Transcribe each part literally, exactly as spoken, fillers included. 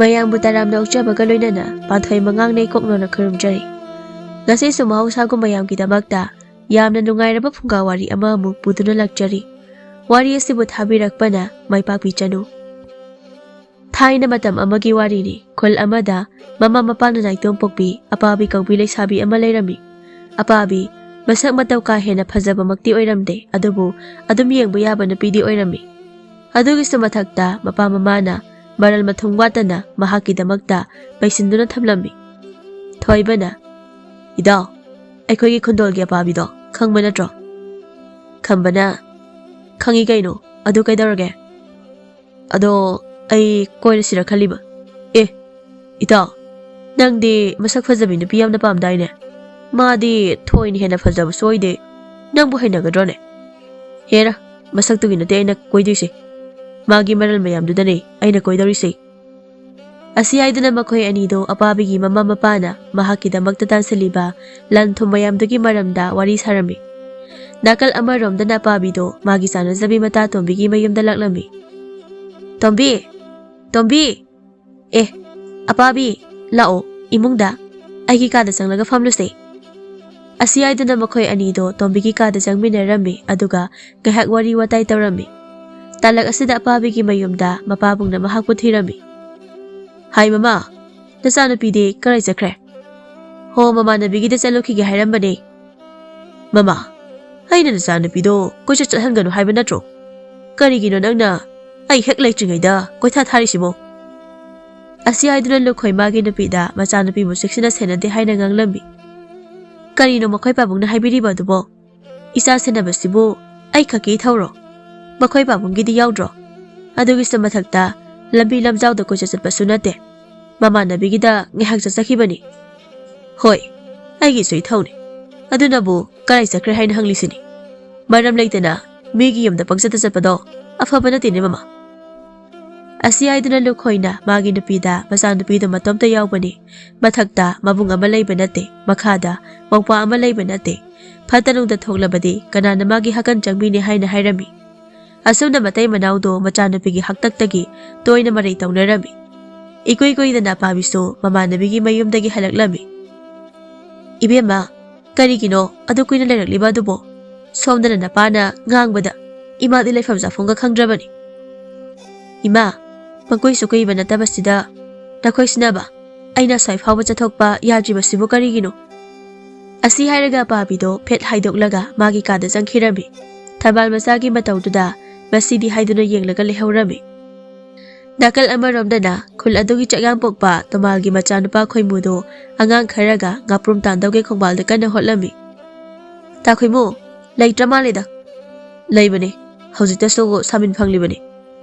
ꯃꯌꯥꯝꯕꯨ ꯇꯔꯥꯝꯅ ꯑꯣꯛꯆꯕꯒ ꯂꯣꯏꯅꯅ ꯄꯥꯟꯊꯣꯏ ꯃꯉꯥꯡꯅꯩ ꯀꯣꯛꯅꯣꯅ ꯈꯨꯔꯨꯝꯖꯔꯤ꯫ ꯉꯁꯤꯁꯨ ꯃꯍꯧꯁꯥꯒꯨꯝ ꯃꯌꯥꯝꯒꯤꯗꯃꯛꯇ ꯌꯥꯝꯅ ꯅꯨꯡꯉꯥꯏꯔꯕ ꯐꯨꯡꯒꯥ ꯋꯥꯔꯤ ꯑꯃ ꯑꯃꯨꯛ ꯄꯨꯗꯨꯅ ꯂꯥꯛꯆꯔꯤ꯫ ꯋꯥꯔꯤ ꯑꯁꯤꯕꯨ ꯊꯥꯕꯤꯔꯛꯄꯅ ꯃꯥꯏ ꯄꯥꯛꯄꯤꯆꯅꯨ꯫ ꯊꯥꯏꯅ ꯃꯇꯝ ꯑꯃꯒꯤ ꯋꯥꯔꯤꯅꯤ꯫ ꯈꯨꯜ ꯑꯃꯗ ꯃꯃꯥ ꯃꯄꯥꯅ ꯅꯥꯏꯇꯣꯝ ꯄꯣꯛꯄꯤ ꯑꯄꯥꯕꯤ ꯀꯧꯕꯤ ꯂꯩꯁꯥꯕꯤ ꯑꯃ ꯂꯩꯔꯝꯃꯤ꯫ ꯑꯄꯥꯕꯤ ꯃꯁꯛ ꯃꯇꯧ ꯀꯥ ꯍꯦꯟꯅ ꯐꯖꯕꯃꯛꯇꯤ ꯑꯣꯏꯔꯝꯗꯦ, ꯑꯗꯨꯕꯨ ꯑꯗꯨꯝ ꯌꯦꯡꯕ ꯌꯥꯕ ꯅꯨꯄꯤꯗꯤ ꯑꯣꯏꯔꯝꯃꯤ꯫ ꯑꯗꯨꯒꯤꯁꯨ ꯃꯊꯛꯇ ꯃꯄꯥ ꯃꯃꯥꯅ ꯃꯔꯜ ꯃꯊꯨꯝ ꯋꯥꯠꯇꯅ ꯃꯍꯥꯛꯀꯤꯗꯃꯛꯇ ꯄꯩꯁꯤꯟꯗꯨꯅ ꯊꯝꯂꯝꯃꯤ꯫ ꯊꯣꯏꯕꯅ, "ꯏꯗꯥꯎ, ꯑꯩꯈꯣꯏꯒꯤ ꯈꯨꯟꯗꯣꯜꯒꯤ ꯑꯄꯥꯕꯤꯗꯣ ꯈꯪꯕ ꯅꯠꯇ꯭ꯔꯣ?" ꯈꯝꯕꯅ, "ꯈꯪꯉꯤ ꯀꯩꯅꯣ, ꯑꯗꯨ ꯀꯩꯗꯧꯔꯒꯦ?" "ꯑꯗꯣ ꯑꯩ ꯀꯣꯏꯔꯁꯤꯔ ꯈꯜꯂꯤꯕ꯫" "ꯑꯦ, ꯏꯇꯥꯎ, ꯅꯪꯗꯤ ꯃꯁꯛ ꯐꯖꯕꯤ ꯅꯨꯄꯤ ꯌꯥꯝꯅ ꯄꯥꯝꯗꯥꯏꯅꯦ? ꯃꯥꯗꯤ ꯊꯣꯏꯅ ꯍꯦꯟꯅ ꯐꯖꯕꯁꯨ ꯑꯣꯏꯗꯦ, ꯅꯪꯕꯨ ꯍꯩꯅꯒꯗ꯭ꯔꯣꯅꯦ?" "ꯍꯦꯔꯥ, ꯃꯁꯛꯇꯨꯒꯤ ꯅꯠꯇꯦ ꯑꯩꯅ ꯀꯣꯏꯗꯣꯏꯁꯦ, ꯃꯥꯒꯤ ꯃꯔꯜ ꯃꯌꯥꯝꯗꯨꯗꯅꯦ ꯑꯩꯅ ꯀꯣꯏꯗꯧꯔꯤꯁꯦ꯫" ꯑꯁꯤ ꯍꯥꯏꯗꯨꯅ ꯃꯈꯣꯏ ꯑꯅꯤꯗꯣ ꯑꯄꯥꯕꯤꯒꯤ ꯃꯃꯥ ꯃꯄꯥꯅ ꯃꯍꯥꯛꯀꯤꯗꯃꯛꯇ ꯇꯥꯟꯁꯤꯜꯂꯤꯕ ꯂꯟ ꯊꯨꯝ ꯃꯌꯥꯝꯗꯨꯒꯤ ꯃꯔꯝꯗ ꯋꯥꯔꯤ ꯁꯥꯔꯝꯃꯤ꯫ ꯅꯥꯀꯜ ꯑꯃꯔꯣꯝꯗꯅ ꯑꯄꯥꯕꯤꯗꯣ ꯃꯥꯒꯤ ꯆꯥꯟꯅꯖꯕꯤ ꯃꯇꯥ ꯇꯣꯝꯕꯤꯒꯤ ꯃꯌꯨꯝꯗ ꯂꯥꯛꯂꯝꯃꯤ꯫ "ꯇꯣꯝꯕꯤ! ꯇꯣꯝꯕꯤ! ꯑꯦ, ꯑꯄꯥꯕꯤ, ꯂꯥꯛꯑꯣ, ꯏꯃꯨꯡꯗ, ꯑꯩꯒꯤ ꯀꯥꯗ ꯆꯪꯂꯒ ꯐꯝꯂꯨꯁꯦ꯫" ꯑꯁꯤ ꯍꯥꯏꯗꯨꯅ ꯃꯈꯣꯏ ꯑꯅꯤꯗꯣ ꯇꯣꯝꯕꯤꯒꯤ ꯀꯥꯗ ꯆꯪꯃꯤꯟꯅꯔꯝꯃꯤ, ꯑꯗꯨꯒ ꯉꯥꯏꯍꯥꯛ ꯋꯥꯔꯤ ꯋꯥꯇꯥꯏ ꯇꯧꯔꯝꯃꯤ꯫ ꯇꯥꯂꯛ ꯑꯁꯤꯗ ꯑꯄꯥꯕꯤꯒꯤ ꯃꯌꯨꯝꯗ ꯃꯄꯥꯕꯨꯡꯅ ꯃꯍꯥꯛꯄꯨ ꯊꯤꯔꯝꯃꯤ꯫ "ꯍꯥꯏ ꯃꯃꯥ, ꯅꯆꯥꯅꯨꯄꯤꯗꯤ ꯀꯔꯥꯏ ꯆꯠꯈ꯭ꯔꯦ?" "ꯍꯣ, ꯃꯃꯥꯟꯅꯕꯤꯒꯤꯗ ꯆꯠꯂꯨꯈꯤꯒꯦ ꯍꯥꯏꯔꯝꯕꯅꯦ꯫" "ꯃꯃꯥ, ꯑꯩꯅ ꯅꯆꯥꯅꯨꯄꯤꯗꯣ ꯀꯣꯏꯆꯠ ꯆꯠꯍꯟꯒꯅꯨ ꯍꯥꯏꯕ ꯅꯠꯇ꯭ꯔꯣ? ꯀꯔꯤꯒꯤꯅꯣ ꯅꯪꯅ ꯑꯩ ꯍꯦꯛ ꯂꯩꯇ꯭ꯔꯤꯉꯩꯗ ꯀꯣꯏꯊꯥ ꯊꯥꯔꯤꯁꯤꯕꯣ?" ꯑꯁꯤ ꯍꯥꯏꯗꯨꯅ ꯂꯨꯈꯣꯏ ꯃꯥꯒꯤ ꯅꯨꯄꯤꯗ ꯃꯆꯥꯅꯨꯄꯤꯕꯨ ꯆꯦꯛꯁꯤꯟꯅ ꯁꯦꯟꯅꯗꯦ ꯍꯥꯏꯅ ꯉꯥꯡꯂꯝꯃꯤ꯫ "ꯀꯔꯤꯅꯣ ꯃꯈꯣꯏ ꯄꯥꯕꯨꯡꯅ ꯍꯥꯏꯕꯤꯔꯤꯕ ꯑꯗꯨꯕꯣ? ꯏꯆꯥ ꯁꯦꯟꯅꯕꯁꯤꯕꯨ ꯑꯩ ꯈꯛꯀꯤ ꯏꯊꯧꯔꯣ? ꯃꯈꯣꯏ ꯄꯥꯕꯨꯡꯒꯤꯗꯤ ꯌꯥꯎꯗ꯭ꯔꯣ? ꯑꯗꯨꯒꯤꯁꯨ ꯃꯊꯛꯇ ꯂꯝꯕꯤ ꯂꯝꯖꯥꯎꯗ ꯀꯣꯏꯆꯠ ꯆꯠꯄꯁꯨ ꯅꯠꯇꯦ꯫ ꯃꯃꯥꯟꯅꯕꯤꯒꯤꯗ ꯉꯥꯏꯍꯥꯛ ꯆꯠꯆꯈꯤꯕꯅꯤ꯫" "ꯍꯣꯏ, ꯑꯩꯒꯤꯁꯨ ꯏꯊꯧꯅꯤ꯫ ꯑꯗꯨꯅꯕꯨ ꯀꯔꯥꯏ ꯆꯠꯈ꯭ꯔꯦ ꯍꯥꯏꯅ ꯍꯪꯂꯤꯁꯤꯅꯤ? ꯃꯔꯝ ꯂꯩꯇꯅ ꯃꯤꯒꯤ ꯌꯨꯝꯗ ꯄꯪꯆꯠꯇ ꯆꯠꯄꯗꯣ ꯑꯐꯕ ꯅꯠꯇꯦꯅꯦ ꯃꯃꯥ꯫" ꯑꯁꯤ ꯍꯥꯏꯗꯨꯅ ꯂꯨꯈꯣꯏꯅ ꯃꯥꯒꯤ ꯅꯨꯄꯤꯗ ꯃꯆꯥꯅꯨꯄꯤꯗꯣ ꯃꯇꯣꯝꯇ ꯌꯥꯎꯕꯅꯤ꯫ ꯃꯊꯛꯇ ꯃꯕꯨꯡ ꯑꯃ ꯂꯩꯕ ꯅꯠꯇꯦ, ꯃꯈꯥꯗ ꯃꯧꯄ꯭ꯋꯥ ꯑꯃ ꯂꯩꯕ ꯅꯠꯇꯦ꯫ ꯐꯠꯇ ꯅꯨꯡꯗ ꯊꯣꯛꯂꯕꯗꯤ ꯀꯅꯥꯅ ꯃꯥꯒꯤ ꯍꯛꯀꯟ ꯆꯪꯕꯤꯅꯤ ꯍꯥꯏꯅ ꯍꯥꯏꯔꯝꯃꯤ꯫ ꯑꯁꯨꯝꯅ ꯃꯇꯩ ꯃꯅꯥꯎꯗꯣ ꯃꯆꯥꯅꯨꯄꯤꯒꯤ ꯍꯥꯛꯇꯛꯇꯒꯤ ꯇꯣꯏꯅ ꯃꯔꯩ ꯇꯧꯅꯔꯝꯃꯤ꯫ ꯏꯀꯨꯏ ꯀꯨꯏꯗꯅ ꯑꯄꯥꯕꯤꯁꯨ ꯃꯃꯥꯟꯅꯕꯤꯒꯤ ꯃꯌꯨꯝꯗꯒꯤ ꯍꯜꯂꯛꯂꯝꯃꯤ꯫ "ꯏꯕꯦꯝꯃ, ꯀꯔꯤꯒꯤꯅꯣ ꯑꯗꯨ ꯀꯨꯏꯅ ꯂꯩꯔꯛꯂꯤꯕ ꯑꯗꯨꯕꯣ? ꯁꯣꯝꯗꯅ ꯅꯄꯥꯅ ꯉꯥꯡꯕꯗ ꯏꯃꯥꯗꯤ ꯂꯩꯐꯝ ꯆꯥꯐꯝꯒ ꯈꯪꯗ꯭ꯔꯕꯅꯤ꯫" "ꯏꯃꯥ, ꯄꯪꯀꯨꯏꯁꯨ ꯀꯨꯏꯕ ꯅꯠꯇꯕꯁꯤꯗ ꯅꯈꯣꯏ ꯁꯤꯟꯅꯕ ꯑꯩꯅ ꯑꯁ꯭ꯋꯥꯏ ꯐꯥꯎꯕ ꯆꯠꯊꯣꯛꯄ ꯌꯥꯗ꯭ꯔꯤꯕꯁꯤꯕꯨ ꯀꯔꯤꯒꯤꯅꯣ?" ꯑꯁꯤ ꯍꯥꯏꯔꯒ ꯑꯄꯥꯕꯤꯗꯣ ꯐꯦꯠ ꯍꯥꯏꯗꯣꯛꯂꯒ ꯃꯥꯒꯤ ꯀꯥꯗ ꯆꯪꯈꯤꯔꯝꯃꯤ꯫ ꯊꯝꯕꯥꯜ ꯃꯆꯥꯒꯤ ꯃꯇꯧꯗꯨꯗ ꯃꯁꯤꯗꯤ ꯍꯥꯏꯗꯨꯅ ꯌꯦꯡꯂꯒ ꯂꯩꯍꯧꯔꯝꯃꯤ꯫ ꯅꯥꯀꯜ ꯑꯃꯔꯣꯝꯗꯅ ꯈꯨꯜ ꯑꯗꯨꯒꯤ ꯆꯥꯛꯌꯥꯝ ꯄꯣꯛꯄ ꯇꯣꯃꯥꯜꯒꯤ ꯃꯆꯥꯅꯨꯄꯥ ꯈꯣꯏꯃꯨꯗꯣ ꯑꯉꯥꯡ ꯈꯔꯒ ꯉꯥꯄ꯭ꯔꯨꯝ ꯇꯥꯟꯗꯧꯒꯤ ꯈꯣꯡꯕꯥꯜꯗ ꯀꯟꯅ ꯍꯣꯠꯂꯝꯃꯤ꯫ "ꯇꯥ ꯈꯣꯏꯃꯨ, ꯂꯩꯇ꯭ꯔ ꯃꯥꯜꯂꯦꯗ꯫" "ꯂꯩꯕꯅꯦ, ꯍꯧꯖꯤꯛꯇꯁꯨ ꯁꯥꯃꯤꯟ ꯐꯪꯂꯤꯕꯅꯤ꯫"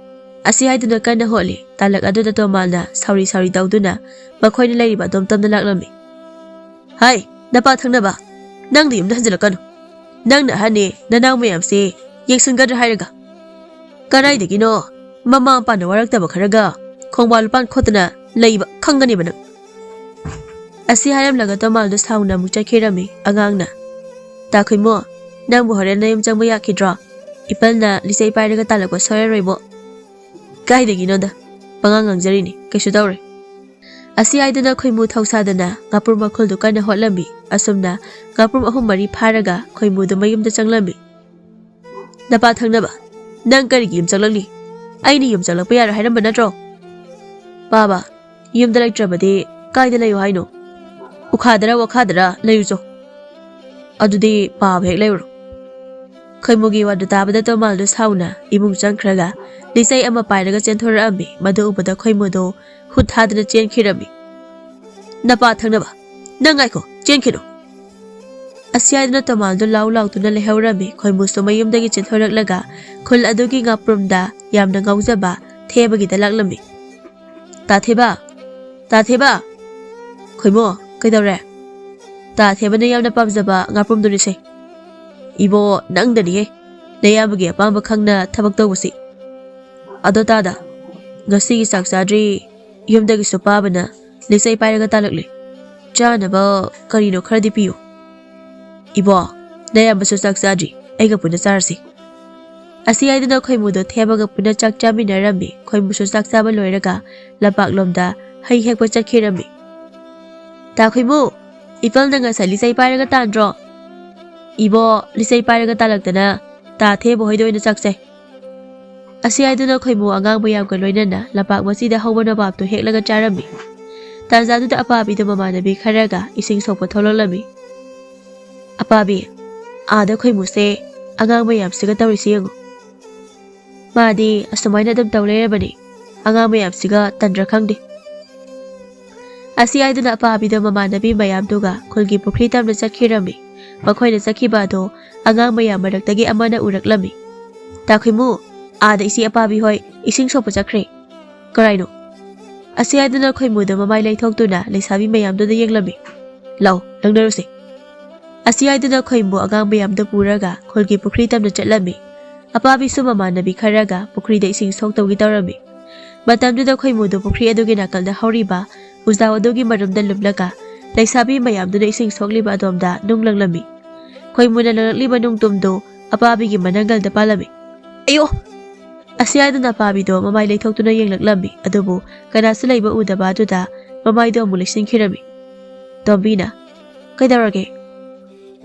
ꯑꯁꯤ ꯍꯥꯏꯗꯨꯅ ꯀꯟꯅ ꯍꯣꯠꯂꯤ꯫ ꯇꯥꯂꯛ ꯑꯗꯨꯗ ꯇꯣꯃꯥꯜꯅ ꯁꯥꯎꯔꯤ ꯁꯥꯎꯔꯤ ꯇꯧꯗꯨꯅ ꯃꯈꯣꯏꯅ ꯂꯩꯔꯤꯕ ꯑꯗꯣꯝ ꯇꯝꯅ ꯂꯥꯛꯂꯝꯃꯤ꯫ "ꯍꯥꯏ, ꯅꯄꯥ ꯊꯪꯅꯕ, ꯅꯪꯗꯤ ꯌꯨꯝꯗ ꯍꯟꯖꯤꯜꯂꯛꯀꯅꯨ꯫ ꯅꯪꯅ ꯑꯍꯟꯅꯦ, ꯅꯅꯥꯎ ꯃꯌꯥꯝꯁꯦ ꯌꯦꯡꯁꯤꯟꯒꯗ꯭ꯔꯥ ꯍꯥꯏꯔꯒ꯫ ꯀꯗꯥꯏꯗꯒꯤꯅꯣ, ꯃꯃꯥ ꯃꯄꯥꯅ ꯋꯥꯔꯛꯇꯕ ꯈꯔꯒ ꯈꯣꯡꯕꯥꯜ ꯂꯨꯄꯥꯟ ꯈꯣꯠꯇꯅ ꯂꯩꯕ ꯈꯪꯒꯅꯦꯕ ꯅꯪ꯫" ꯑꯁꯤ ꯍꯥꯏꯔꯝꯂꯒ ꯇꯣꯃꯥꯜꯗꯣ ꯁꯥꯎꯅ ꯑꯃꯨꯛ ꯆꯠꯈꯤꯔꯝꯃꯤ꯫ ꯑꯉꯥꯡꯅ, "ꯇꯥ ꯈꯣꯏꯃꯣ, ꯅꯪꯕꯨ ꯍꯣꯔꯦꯟ ꯅꯌꯨꯝ ꯆꯪꯕ ꯌꯥꯈꯤꯗ꯭ꯔꯣ? ꯏꯄꯜꯅ ꯂꯤꯆꯩ ꯄꯥꯏꯔꯒ ꯇꯥꯜꯂꯛꯄ ꯁꯣꯏꯔꯔꯣꯏꯕꯣ꯫" "ꯀꯥꯏꯗꯒꯤꯅꯣꯗ, ꯄꯉꯥꯡ ꯉꯥꯡꯖꯔꯤꯅꯤ, ꯀꯩꯁꯨ ꯇꯧꯔꯣꯏ꯫" ꯑꯁꯤ ꯍꯥꯏꯗꯨꯅ ꯈꯣꯏꯃꯨ ꯊꯧꯁꯥꯗꯅ ꯉꯥꯄ꯭ꯔꯨꯝ ꯃꯈꯨꯜꯗꯨ ꯀꯟꯅ ꯍꯣꯠꯂꯝꯃꯤ꯫ ꯑꯁꯨꯝꯅ ꯉꯥꯄ꯭ꯔꯨꯝ ꯑꯍꯨꯝ ꯃꯔꯤ ꯐꯥꯔꯒ ꯈꯣꯏꯃꯨꯗꯨ ꯃꯌꯨꯝꯗ ꯆꯪꯂꯝꯃꯤ꯫ "ꯅꯄꯥ ꯊꯪꯅꯕ, ꯅꯪ ꯀꯔꯤꯒꯤ ꯌꯨꯝ ꯆꯪꯂꯛꯂꯤ? ꯑꯩꯅ ꯌꯨꯝ ꯆꯪꯂꯛꯄ ꯌꯥꯔꯣꯏ ꯍꯥꯏꯔꯝꯕ ꯅꯠꯇ꯭ꯔꯣ?" "ꯄꯥꯕ, ꯌꯨꯝꯗ ꯂꯩꯇ꯭ꯔꯕꯗꯤ ꯀꯥꯏꯗ ꯂꯩꯌꯨ ꯍꯥꯏꯅꯣ? ꯎꯈꯥꯗꯔ ꯋꯥꯈꯥꯗꯔ ꯂꯩꯔꯨꯆꯣ꯫ ꯑꯗꯨꯗꯤ ꯄꯥꯕ ꯍꯦꯛ ꯂꯩꯔꯨꯔꯣ꯫" ꯈꯣꯏꯃꯨꯒꯤ ꯋꯥꯗꯨ ꯇꯥꯕꯗ ꯇꯣꯃꯥꯜꯗꯨ ꯁꯥꯎꯅ ꯏꯃꯨꯡ ꯆꯪꯈ꯭ꯔꯒ ꯂꯤꯆꯩ ꯑꯃ ꯄꯥꯏꯔꯒ ꯆꯦꯟꯊꯣꯔꯛꯑꯝꯃꯤ꯫ ꯃꯗꯨ ꯎꯕꯗ ꯈꯣꯏꯃꯨꯗꯨ ꯍꯨꯠ ꯊꯥꯗꯨꯅ ꯆꯦꯟꯈꯤꯔꯝꯃꯤ꯫ "ꯅꯄꯥ ꯊꯪꯅꯕ, ꯅꯪ ꯉꯥꯏꯈꯣ, ꯆꯦꯟꯈꯤꯅꯨ!" ꯑꯁꯤ ꯍꯥꯏꯗꯨꯅ ꯇꯣꯃꯥꯜꯗꯨ ꯂꯥꯎ ꯂꯥꯎꯗꯨꯅ ꯂꯩꯍꯧꯔꯝꯃꯤ꯫ ꯈꯣꯏꯃꯨꯁꯨ ꯃꯌꯨꯝꯗꯒꯤ ꯆꯦꯟꯊꯣꯔꯛꯂꯒ ꯈꯨꯜ ꯑꯗꯨꯒꯤ ꯉꯥꯄ꯭ꯔꯨꯝꯗ ꯌꯥꯝꯅ ꯉꯥꯎꯖꯕ ꯊꯦꯕꯒꯤꯗ ꯂꯥꯛꯂꯝꯃꯤ꯫ "ꯇꯥ ꯊꯦꯕ! ꯇꯥ ꯊꯦꯕ!" "ꯈꯣꯏꯃꯣ, ꯀꯩꯗꯧꯔꯦ?" "ꯇꯥ ꯊꯦꯕꯅ ꯌꯥꯝꯅ ꯄꯥꯝꯖꯕ ꯉꯥꯄ꯭ꯔꯨꯝꯗꯨꯅꯤꯁꯦ꯫" "ꯏꯕꯣ, ꯅꯪꯗꯅꯤꯍꯦ, ꯅꯌꯥꯝꯕꯒꯤ ꯑꯄꯥꯝꯕ ꯈꯪꯅ ꯊꯕꯛ ꯇꯧꯕꯁꯤ꯫ ꯑꯗꯣ ꯇꯥꯗ, ꯉꯁꯤꯒꯤ ꯆꯥꯛ ꯆꯥꯗ꯭ꯔꯤ, ꯌꯨꯝꯗꯒꯤꯁꯨ ꯄꯥꯕꯅ ꯂꯤꯆꯩ ꯄꯥꯏꯔꯒ ꯇꯥꯜꯂꯛꯂꯦ꯫ ꯆꯥꯅꯕ ꯀꯔꯤꯅꯣ ꯈꯔꯗꯤ ꯄꯤꯌꯨ꯫" "ꯏꯕꯣ, ꯅꯌꯥꯝꯕꯁꯨ ꯆꯥꯛ ꯆꯥꯗ꯭ꯔꯤ, ꯑꯩꯒ ꯄꯨꯟꯅ ꯆꯥꯔꯁꯤ꯫" ꯑꯁꯤ ꯍꯥꯏꯗꯨꯅ ꯈꯣꯏꯃꯨꯗꯣ ꯊꯦꯝꯃꯒ ꯄꯨꯟꯅ ꯆꯥꯛ ꯆꯥꯃꯤꯟꯅꯔꯝꯃꯤ꯫ ꯈꯣꯏꯃꯨꯁꯨ ꯆꯥꯛ ꯆꯥꯕ ꯂꯣꯏꯔꯒ ꯂꯝꯄꯥꯛꯂꯣꯝꯗ ꯍꯩ ꯍꯦꯛꯄ ꯆꯠꯈꯤꯔꯝꯃꯤ꯫ "ꯇꯥ ꯈꯣꯏꯃꯨ, ꯏꯄꯜꯅ ꯉꯁꯥꯏ ꯂꯤꯆꯩ ꯄꯥꯏꯔꯒ ꯇꯥꯟꯗ꯭ꯔꯣ?" "ꯏꯕꯣ, ꯂꯤꯆꯩ ꯄꯥꯏꯔꯒ ꯇꯥꯜꯂꯛꯇꯅ ꯇꯥ ꯊꯦꯝꯕ ꯍꯣꯏꯗ ꯑꯣꯏꯅ ꯆꯥꯛ ꯆꯥꯏ꯫" ꯑꯁꯤ ꯍꯥꯏꯗꯨꯅ ꯈꯣꯏꯃꯨ ꯑꯉꯥꯡ ꯃꯌꯥꯝꯒ ꯂꯣꯏꯅꯅ ꯂꯝꯄꯥꯛ ꯃꯆꯤꯗ ꯍꯧꯕ ꯅꯣꯕꯥꯞꯇꯨ ꯍꯦꯛꯂꯒ ꯆꯥꯔꯝꯃꯤ꯫ ꯇꯥꯟꯖꯥꯗꯨꯗ ꯑꯄꯥꯕꯤꯗꯨ ꯃꯃꯥꯟꯅꯕꯤ ꯈꯔꯒ ꯏꯁꯤꯡ ꯁꯣꯛꯄ ꯊꯣꯛꯂꯛꯂꯝꯃꯤ꯫ "ꯑꯄꯥꯕꯤ, ꯑꯥꯗ ꯈꯣꯏꯃꯨꯁꯦ ꯑꯉꯥꯡ ꯃꯌꯥꯝꯁꯤꯒ ꯇꯧꯔꯤꯁꯤ ꯌꯦꯡꯉꯨ꯫ ꯃꯥꯗꯤ ꯑꯁꯨꯃꯥꯏꯅ ꯑꯗꯨꯝ ꯇꯧ ꯂꯩꯔꯕꯅꯤ꯫ ꯑꯉꯥꯡ ꯃꯌꯥꯝꯁꯤꯒ ꯇꯟꯗ꯭ꯔꯥ ꯈꯪꯗꯦ꯫" ꯑꯁꯤ ꯍꯥꯏꯗꯨꯅ ꯑꯄꯥꯕꯤꯗꯣ ꯃꯃꯥꯟꯅꯕꯤ ꯃꯌꯥꯝꯗꯨꯒ ꯈꯨꯜꯒꯤ ꯄꯨꯈ꯭ꯔꯤ ꯇꯝꯅ ꯆꯠꯈꯤꯔꯝꯃꯤ꯫ ꯃꯈꯣꯏꯅ ꯆꯠꯈꯤꯕ ꯑꯗꯣ ꯑꯉꯥꯡ ꯃꯌꯥꯝ ꯃꯔꯛꯇꯒꯤ ꯑꯃꯅ ꯎꯔꯛꯂꯝꯃꯤ꯫ "ꯇꯥ ꯈꯣꯏꯃꯨ, ꯑꯥꯗ ꯏꯆꯦ ꯑꯄꯥꯕꯤ ꯍꯣꯏ ꯏꯁꯤꯡ ꯁꯣꯛꯄ ꯆꯠꯈ꯭ꯔꯦ꯫" "ꯀꯔꯥꯏꯅꯣ?" ꯑꯁꯤ ꯍꯥꯏꯗꯨꯅ ꯈꯣꯏꯃꯨꯗ ꯃꯃꯥꯏ ꯂꯩꯊꯣꯛꯇꯨꯅ ꯂꯩꯁꯥꯕꯤ ꯃꯌꯥꯝꯗꯨꯗ ꯌꯦꯡꯂꯝꯃꯤ꯫ "ꯂꯥꯎ, ꯂꯪꯅꯔꯨꯁꯦ꯫" ꯑꯁꯤ ꯍꯥꯏꯗꯨꯅ ꯈꯣꯏꯃꯨ ꯑꯉꯥꯡ ꯃꯌꯥꯝꯗꯨ ꯄꯨꯔꯒ ꯈꯨꯜꯒꯤ ꯄꯨꯈ꯭ꯔꯤ ꯇꯝꯅ ꯆꯠꯂꯝꯃꯤ꯫ ꯑꯄꯥꯕꯤꯁꯨ ꯃꯃꯥꯟꯅꯕꯤ ꯈꯔꯒ ꯄꯨꯈ꯭ꯔꯤꯗ ꯏꯁꯤꯡ ꯁꯣꯛꯇꯧꯒꯤ ꯇꯧꯔꯝꯃꯤ꯫ ꯃꯇꯝꯗꯨꯗ ꯈꯣꯏꯃꯨꯗꯨ ꯄꯨꯈ꯭ꯔꯤ ꯑꯗꯨꯒꯤ ꯅꯥꯀꯜꯗ ꯍꯧꯔꯤꯕ ꯎꯖꯥꯎ ꯑꯗꯨꯒꯤ ꯃꯔꯨꯝꯗ ꯂꯨꯝꯂꯒ ꯂꯩꯁꯥꯕꯤ ꯃꯌꯥꯝꯗꯨꯅ ꯏꯁꯤꯡ ꯁꯣꯛꯂꯤꯕ ꯑꯗꯣꯝꯗ ꯅꯨꯡ ꯂꯪꯂꯝꯃꯤ꯫ ꯈꯣꯏꯃꯨꯅ ꯂꯪꯂꯛꯂꯤꯕ ꯅꯨꯡ ꯇꯨꯝꯗꯨ ꯑꯄꯥꯕꯤꯒꯤ ꯃꯅꯪꯒꯜꯗ ꯄꯥꯜꯂꯝꯃꯤ꯫ "ꯑꯌꯣ!" ꯑꯁꯤ ꯍꯥꯏꯗꯨꯅ ꯑꯄꯥꯕꯤꯗꯣ ꯃꯃꯥꯏ ꯂꯩꯊꯣꯛꯇꯨꯅ ꯌꯦꯡꯂꯛꯂꯝꯃꯤ, ꯑꯗꯨꯕꯨ ꯀꯅꯥꯁꯨ ꯂꯩꯕ ꯎꯗꯕ ꯑꯗꯨꯗ ꯃꯃꯥꯏꯗꯣ ꯑꯃꯨꯛ ꯂꯩꯁꯤꯟꯈꯤꯔꯝꯃꯤ꯫ ꯇꯣꯝꯕꯤꯅ, "ꯀꯩꯗꯧꯔꯒꯦ?"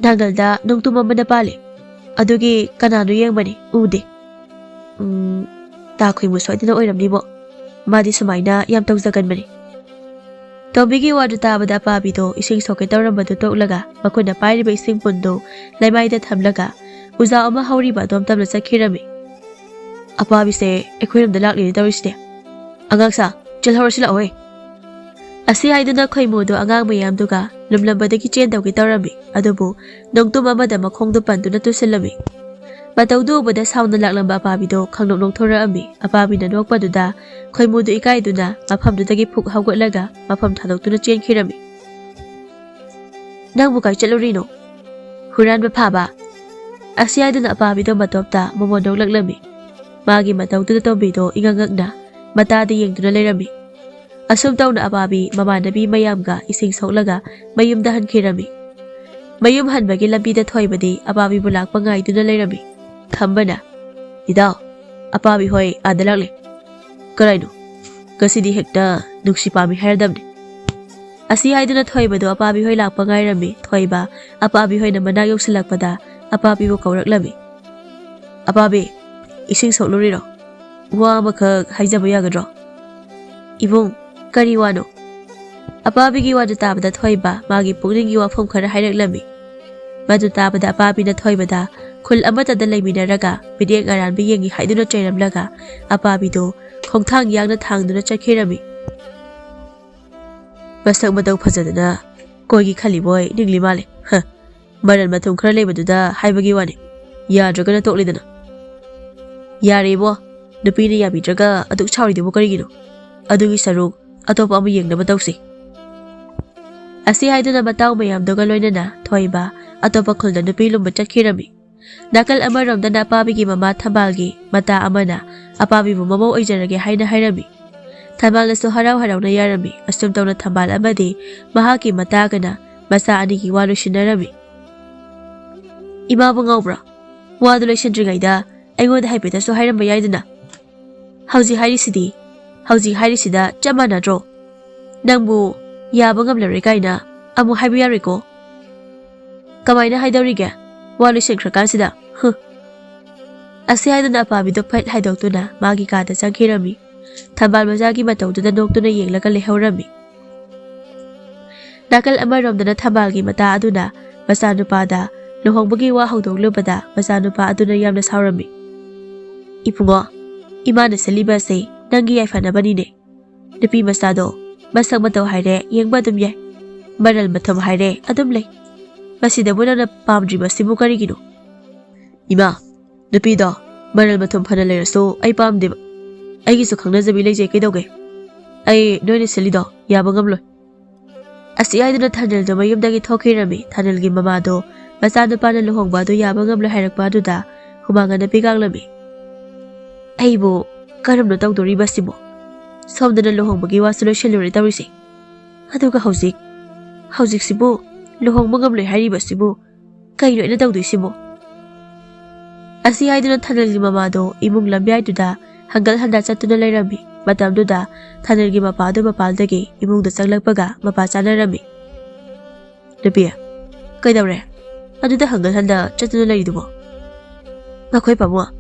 "ꯅꯥꯡꯒꯜꯗ ꯅꯨꯡꯇꯨꯝ ꯑꯃꯅ ꯄꯥꯜꯂꯤ꯫ ꯑꯗꯨꯒꯤ ꯀꯅꯥꯅꯣ ꯌꯦꯡꯕꯅꯤ, ꯎꯗꯦ꯫" "ꯎꯝ, ꯇꯥ ꯈꯣꯏꯃꯨ ꯁꯣꯏꯗꯅ ꯑꯣꯏꯔꯝꯅꯤꯕꯣ꯫ ꯃꯥꯗꯤ ꯁꯨꯃꯥꯏꯅ ꯌꯥꯝ ꯇꯧꯖꯒꯟꯕꯅꯤ꯫" ꯇꯣꯝꯕꯤꯒꯤ ꯋꯥꯗꯨ ꯇꯥꯕꯗ ꯑꯄꯥꯕꯤꯗꯣ ꯏꯁꯤꯡ ꯁꯣꯛꯀꯦ ꯇꯧꯔꯝꯕꯗꯨ ꯇꯣꯛꯂꯒ ꯃꯈꯨꯠꯅ ꯄꯥꯏꯔꯤꯕ ꯏꯁꯤꯡ ꯄꯨꯟꯗꯨ ꯂꯩꯃꯥꯏꯗ ꯊꯝꯂꯒ ꯎꯖꯥꯎ ꯑꯃ ꯍꯧꯔꯤꯕ ꯑꯗꯣꯝ ꯇꯝꯅ ꯆꯠꯈꯤꯔꯝꯃꯤ꯫ "ꯑꯄꯥꯕꯤꯁꯦ ꯑꯩꯈꯣꯏꯔꯣꯝꯗ ꯂꯥꯛꯂꯤꯅꯦ ꯇꯧꯔꯤꯁꯤꯗꯤ꯫ ꯑꯉꯥꯡꯁꯥ, ꯆꯦꯜꯍꯧꯔꯁꯤ ꯂꯥꯛꯑꯣꯍꯦ꯫" ꯑꯁꯤ ꯍꯥꯏꯗꯨꯅ ꯈꯣꯏꯃꯨꯗꯨ ꯑꯉꯥꯡ ꯃꯌꯥꯝꯗꯨꯒ ꯂꯨꯝꯂꯝꯕꯗꯒꯤ ꯆꯦꯟꯗꯧꯒꯦ ꯇꯧꯔꯝꯃꯤ, ꯑꯗꯨꯕꯨ ꯅꯣꯡꯇꯨꯝ ꯑꯃꯗ ꯃꯈꯣꯡꯗꯨ ꯄꯟꯗꯨꯅ ꯇꯨꯁꯤꯜꯂꯝꯃꯤ꯫ ꯃꯇꯧꯗꯨ ꯎꯕꯗ ꯁꯥꯎꯅ ꯂꯥꯛꯂꯝꯕ ꯑꯄꯥꯕꯤꯗꯣ ꯈꯪꯅꯣꯛ ꯅꯣꯛꯊꯣꯔꯛꯑꯝꯃꯤ꯫ ꯑꯄꯥꯕꯤꯅ ꯅꯣꯛꯄꯗꯨꯗ ꯈꯣꯏꯃꯨꯗꯨ ꯏꯀꯥꯏꯗꯨꯅ ꯃꯐꯝꯗꯨꯗꯒꯤ ꯐꯨꯛ ꯍꯧꯒꯠꯂꯒ ꯃꯐꯝ ꯊꯥꯗꯣꯛꯇꯨꯅ ꯆꯦꯟꯈꯤꯔꯝꯃꯤ꯫ "ꯅꯪꯕꯨ ꯀꯥꯏ ꯆꯠꯂꯨꯔꯤꯅꯣ?" "ꯍꯨꯔꯥꯟꯕ ꯐꯥꯕ꯫" ꯑꯁꯤ ꯍꯥꯏꯗꯨꯅ ꯑꯄꯥꯕꯤꯗꯣ ꯃꯇꯣꯞꯇ ꯃꯃꯣꯟ ꯅꯣꯛꯂꯛꯂꯝꯃꯤ꯫ ꯃꯥꯒꯤ ꯃꯇꯧꯗꯨꯗ ꯇꯣꯝꯕꯤꯗꯣ ꯏꯉꯛ ꯉꯛꯅ ꯃꯇꯥꯗ ꯌꯦꯡꯗꯨꯅ ꯂꯩꯔꯝꯃꯤ꯫ ꯑꯁꯨꯝ ꯇꯧꯅ ꯑꯄꯥꯕꯤ ꯃꯃꯥꯟꯅꯕꯤ ꯃꯌꯥꯝꯒ ꯏꯁꯤꯡ ꯁꯣꯛꯂꯒ ꯃꯌꯨꯝꯗ ꯍꯟꯈꯤꯔꯝꯃꯤ꯫ ꯃꯌꯨꯝ ꯍꯟꯕꯒꯤ ꯂꯝꯕꯤꯗ ꯊꯣꯏꯕꯗꯤ ꯑꯄꯥꯕꯤꯕꯨ ꯂꯥꯛꯄ ꯉꯥꯏꯗꯨꯅ ꯂꯩꯔꯝꯃꯤ꯫ ꯈꯝꯕꯅ, "ꯏꯇꯥꯎ, ꯑꯄꯥꯕꯤ ꯍꯣꯏ ꯑꯥꯗ ꯂꯥꯛꯂꯦ꯫ ꯀꯔꯥꯏꯅꯣ? ꯉꯁꯤꯗꯤ ꯍꯦꯛꯇ ꯅꯨꯡꯁꯤ ꯄꯥꯝꯃꯤ ꯍꯥꯏꯔꯗꯕꯅꯤ"꯫ ꯑꯁꯤ ꯍꯥꯏꯗꯨꯅ ꯊꯣꯏꯕꯗꯨ ꯑꯄꯥꯕꯤ ꯍꯣꯏ ꯂꯥꯛꯄ ꯉꯥꯏꯔꯝꯃꯤ꯫ ꯊꯣꯏꯕ ꯑꯄꯥꯕꯤ ꯍꯣꯏꯅ ꯃꯅꯥꯛ ꯌꯧꯁꯤꯜꯂꯛꯄꯗ ꯑꯄꯥꯕꯤꯕꯨ ꯀꯧꯔꯛꯂꯝꯃꯤ꯫ "ꯑꯄꯥꯕꯤ, ꯏꯁꯤꯡ ꯁꯣꯛꯂꯨꯔꯤꯔꯣ? ꯋꯥ ꯑꯃꯈꯛ ꯍꯥꯏꯖꯕ ꯌꯥꯒꯗ꯭ꯔꯣ?" "ꯏꯕꯨꯡ, ꯀꯔꯤ ꯋꯥꯅꯣ?" ꯑꯄꯥꯕꯤꯒꯤ ꯋꯥꯗꯨ ꯇꯥꯕꯗ ꯊꯣꯏꯕ ꯃꯥꯒꯤ ꯄꯨꯛꯅꯤꯡꯒꯤ ꯋꯥꯐꯝ ꯈꯔ ꯍꯥꯏꯔꯛꯂꯝꯃꯤ꯫ ꯃꯗꯨ ꯇꯥꯕꯗ ꯑꯄꯥꯕꯤꯅ ꯊꯣꯏꯕꯗ ꯈꯨꯜ ꯑꯃꯠꯇꯗ ꯂꯩꯃꯤꯟꯅꯔꯒ ꯃꯤꯠꯌꯦꯡ ꯑꯔꯥꯟꯕ ꯌꯦꯡꯉꯤ ꯍꯥꯏꯗꯨꯅ ꯆꯩꯔꯝꯂꯒ ꯑꯄꯥꯕꯤꯗꯨ ꯈꯣꯡꯊꯥꯡ ꯌꯥꯡꯅ ꯊꯥꯡꯗꯨꯅ ꯆꯠꯈꯤꯔꯝꯃꯤ꯫ "ꯃꯁꯛ ꯃꯇꯧ ꯐꯖꯗꯅ ꯀꯣꯏꯒꯤ ꯈꯜꯂꯤꯕꯣꯏ ꯅꯤꯡꯂꯤ ꯃꯥꯜꯂꯦ꯫ ꯍ, ꯃꯔꯟ ꯃꯊꯨꯝ ꯈꯔ ꯂꯩꯕꯗꯨꯗ ꯍꯥꯏꯕꯒꯤ ꯋꯥꯅꯤ꯫ ꯌꯥꯗ꯭ꯔꯒꯅ ꯇꯣꯛꯂꯤꯗꯅ"꯫ "ꯌꯥꯔꯦ ꯏꯕꯣ, ꯅꯨꯄꯤꯅ ꯌꯥꯕꯤꯗ꯭ꯔꯒ ꯑꯗꯨꯛ ꯁꯥꯎꯔꯤꯗꯨꯕꯨ ꯀꯔꯤꯒꯤꯅꯣ? ꯑꯗꯨꯒꯤ ꯁꯔꯨꯛ ꯑꯇꯣꯞꯄ ꯑꯃ ꯌꯦꯡꯅꯕ ꯇꯧꯁꯤ"꯫ ꯑꯁꯤ ꯍꯥꯏꯗꯨꯅ ꯃꯇꯥꯎ ꯃꯌꯥꯝꯗꯨꯒ ꯂꯣꯏꯅꯅ ꯊꯣꯏꯕ ꯑꯇꯣꯞꯄ ꯈꯨꯜꯗ ꯅꯨꯄꯤ ꯂꯨꯝꯕ ꯆꯠꯈꯤꯔꯝꯃꯤ꯫ ꯅꯥꯀꯜ ꯑꯃꯔꯣꯝꯗꯅ ꯑꯄꯥꯕꯤꯒꯤ ꯃꯃꯥ ꯊꯝꯕꯥꯜꯒꯤ ꯃꯇꯥ ꯑꯃꯅ ꯑꯄꯥꯕꯤꯕꯨ ꯃꯃꯧ ꯑꯣꯏꯖꯔꯒꯦ ꯍꯥꯏꯅ ꯍꯥꯏꯔꯝꯃꯤ꯫ ꯊꯝꯕꯥꯜꯅꯁꯨ ꯍꯔꯥꯎ ꯍꯔꯥꯎꯅ ꯌꯥꯔꯝꯃꯤ꯫ ꯑꯁꯨꯝ ꯇꯧꯅ ꯊꯝꯕꯥꯜ ꯑꯃꯗꯤ ꯃꯍꯥꯛꯀꯤ ꯃꯇꯥꯒꯅ ꯃꯆꯥ ꯑꯅꯤꯒꯤ ꯋꯥ ꯂꯣꯏꯁꯤꯟꯅꯔꯝꯃꯤ꯫ "ꯏꯃꯥꯕꯨ ꯉꯥꯎꯕ꯭ꯔꯥ? ꯋꯥꯗꯨ ꯂꯣꯏꯁꯤꯟꯗ꯭ꯔꯤꯉꯩꯗ ꯑꯩꯉꯣꯟꯗ ꯍꯥꯏꯐꯦꯠꯇꯁꯨ ꯍꯥꯏꯔꯝꯕ ꯌꯥꯏꯗꯅ꯫ ꯍꯧꯖꯤꯛ ꯍꯥꯏꯔꯤꯁꯤꯗꯤ, ꯍꯧꯖꯤꯛ ꯍꯥꯏꯔꯤꯁꯤꯗ ꯆꯞ ꯃꯥꯟꯅꯗ꯭ꯔꯣ? ꯅꯪꯕꯨ ꯌꯥꯕ ꯉꯝꯂꯔꯣꯏ ꯀꯥꯏꯅ ꯑꯃꯨꯛ ꯍꯥꯏꯕ ꯌꯥꯔꯣꯏꯀꯣ꯫ ꯀꯃꯥꯏꯅ ꯍꯥꯏꯗꯧꯔꯤꯒꯦ? ꯋꯥ ꯂꯣꯏꯁꯤꯟꯈ꯭ꯔꯀꯥꯟꯁꯤꯗ꯫ ꯍꯨ"꯫ ꯑꯁꯤ ꯍꯥꯏꯗꯨꯅ ꯑꯄꯥꯕꯤꯗꯨ ꯐꯠ ꯍꯥꯏꯗꯣꯛꯇꯨꯅ ꯃꯥꯒꯤ ꯀꯥꯗ ꯆꯪꯈꯤꯔꯝꯃꯤ꯫ ꯊꯝꯕꯥꯜ ꯃꯆꯥꯒꯤ ꯃꯇꯧꯗꯨꯗ ꯅꯣꯛꯇꯨꯅ ꯌꯦꯡꯂꯒ ꯂꯩꯍꯧꯔꯝꯃꯤ꯫ ꯅꯥꯀꯜ ꯑꯃꯔꯣꯝꯗꯅ ꯊꯝꯕꯥꯜꯒꯤ ꯃꯇꯥ ꯑꯗꯨꯅ ꯃꯆꯥꯅꯨꯄꯥꯗ ꯂꯨꯍꯣꯡꯕꯒꯤ ꯋꯥ ꯍꯧꯗꯣꯛꯂꯨꯕꯗ ꯃꯆꯥꯅꯨꯄꯥ ꯑꯗꯨꯅ ꯌꯥꯝꯅ ꯁꯥꯎꯔꯝꯃꯤ꯫ "ꯏꯕꯨꯡꯉꯣ, ꯏꯃꯥꯅ ꯁꯤꯜꯂꯤꯕ ꯑꯁꯤ ꯅꯪꯒꯤ ꯌꯥꯏꯐꯅꯕꯅꯤꯅꯦ꯫ ꯅꯨꯄꯤ ꯃꯆꯥꯗꯣ ꯃꯁꯛ ꯃꯇꯧ ꯍꯥꯏꯔꯦ ꯌꯦꯡꯕ ꯑꯗꯨꯝ ꯌꯥꯏ, ꯃꯔꯜ ꯃꯊꯨꯝ ꯍꯥꯏꯔꯦ ꯑꯗꯨꯝ ꯂꯩ꯫ ꯃꯁꯤꯗꯕꯨ ꯅꯪꯅ ꯄꯥꯝꯗ꯭ꯔꯤꯕꯁꯤꯕꯨ ꯀꯔꯤꯒꯤꯅꯣ?" "ꯏꯃꯥ, ꯅꯨꯄꯤꯗꯣ ꯃꯔꯜ ꯃꯊꯨꯝ ꯐꯅ ꯂꯩꯔꯁꯨ ꯑꯩ ꯄꯥꯝꯗꯦꯕ꯫ ꯑꯩꯒꯤꯁꯨ ꯈꯪꯅꯖꯕꯤ ꯂꯩꯖꯩ ꯀꯩꯗꯧꯒꯦ? ꯑꯩ ꯅꯣꯏꯅ ꯁꯤꯜꯂꯤꯗꯣ ꯌꯥꯕ ꯉꯝꯂꯣꯏ"꯫ ꯑꯁꯤ ꯍꯥꯏꯗꯨꯅ ꯊꯥꯅꯤꯜꯗꯨ ꯃꯌꯨꯝꯗꯒꯤ ꯊꯣꯛꯈꯤꯔꯝꯃꯤ꯫ ꯊꯥꯅꯤꯜꯒꯤ ꯃꯃꯥꯗꯣ ꯃꯆꯥꯅꯨꯄꯥꯅ ꯂꯨꯍꯣꯡꯕ ꯑꯗꯨ ꯌꯥꯕ ꯉꯝꯂꯣꯏ ꯍꯥꯏꯔꯛꯄ ꯑꯗꯨꯗ ꯍꯨꯃꯥꯡ ꯑꯅꯞꯄꯤ ꯀꯥꯡꯂꯝꯃꯤ꯫ "ꯑꯩꯕꯨ ꯀꯔꯝꯅ ꯇꯧꯗꯣꯔꯤꯕ ꯁꯤꯕꯨ? ꯁꯣꯝꯗꯅ ꯂꯨꯍꯣꯡꯕꯒꯤ ꯋꯥꯁꯨ ꯂꯣꯏꯁꯤꯜꯂꯨꯔꯦ ꯇꯧꯔꯤꯁꯦ꯫ ꯑꯗꯨꯒ ꯍꯧꯖꯤꯛ, ꯍꯧꯖꯤꯛꯁꯤꯕꯨ ꯂꯨꯍꯣꯡꯕ ꯉꯝꯂꯣꯏ ꯍꯥꯏꯔꯤꯕꯁꯤꯕꯨ ꯀꯩꯅꯣ ꯑꯩꯅ ꯇꯧꯗꯣꯏꯁꯤꯕꯣ?" ꯑꯁꯤ ꯍꯥꯏꯗꯨꯅ ꯊꯥꯅꯤꯜꯒꯤ ꯃꯃꯥꯗꯣ ꯏꯃꯨꯡ ꯂꯝꯌꯥꯏꯗꯨꯗ ꯍꯪꯒꯜ ꯍꯟꯗꯥ ꯆꯠꯇꯨꯅ ꯂꯩꯔꯝꯃꯤ꯫ ꯃꯇꯝꯗꯨꯗ ꯊꯥꯅꯤꯜꯒꯤ ꯃꯄꯥꯗꯨ ꯃꯄꯥꯟꯗꯒꯤ ꯏꯃꯨꯡꯗ ꯆꯪꯂꯛꯄꯒ ꯃꯄꯥ ꯆꯥꯅꯔꯝꯃꯤ꯫ "ꯅꯨꯄꯤ, ꯀꯩꯗꯧꯔꯦ? ꯑꯗꯨꯗ ꯍꯪꯒꯜ ꯍꯟꯗꯥ ꯆꯠꯇꯨꯅ ꯂꯩꯔꯤꯗꯨꯕꯣ?" "ꯃꯈꯣꯏ ꯄꯥꯕꯨꯡ,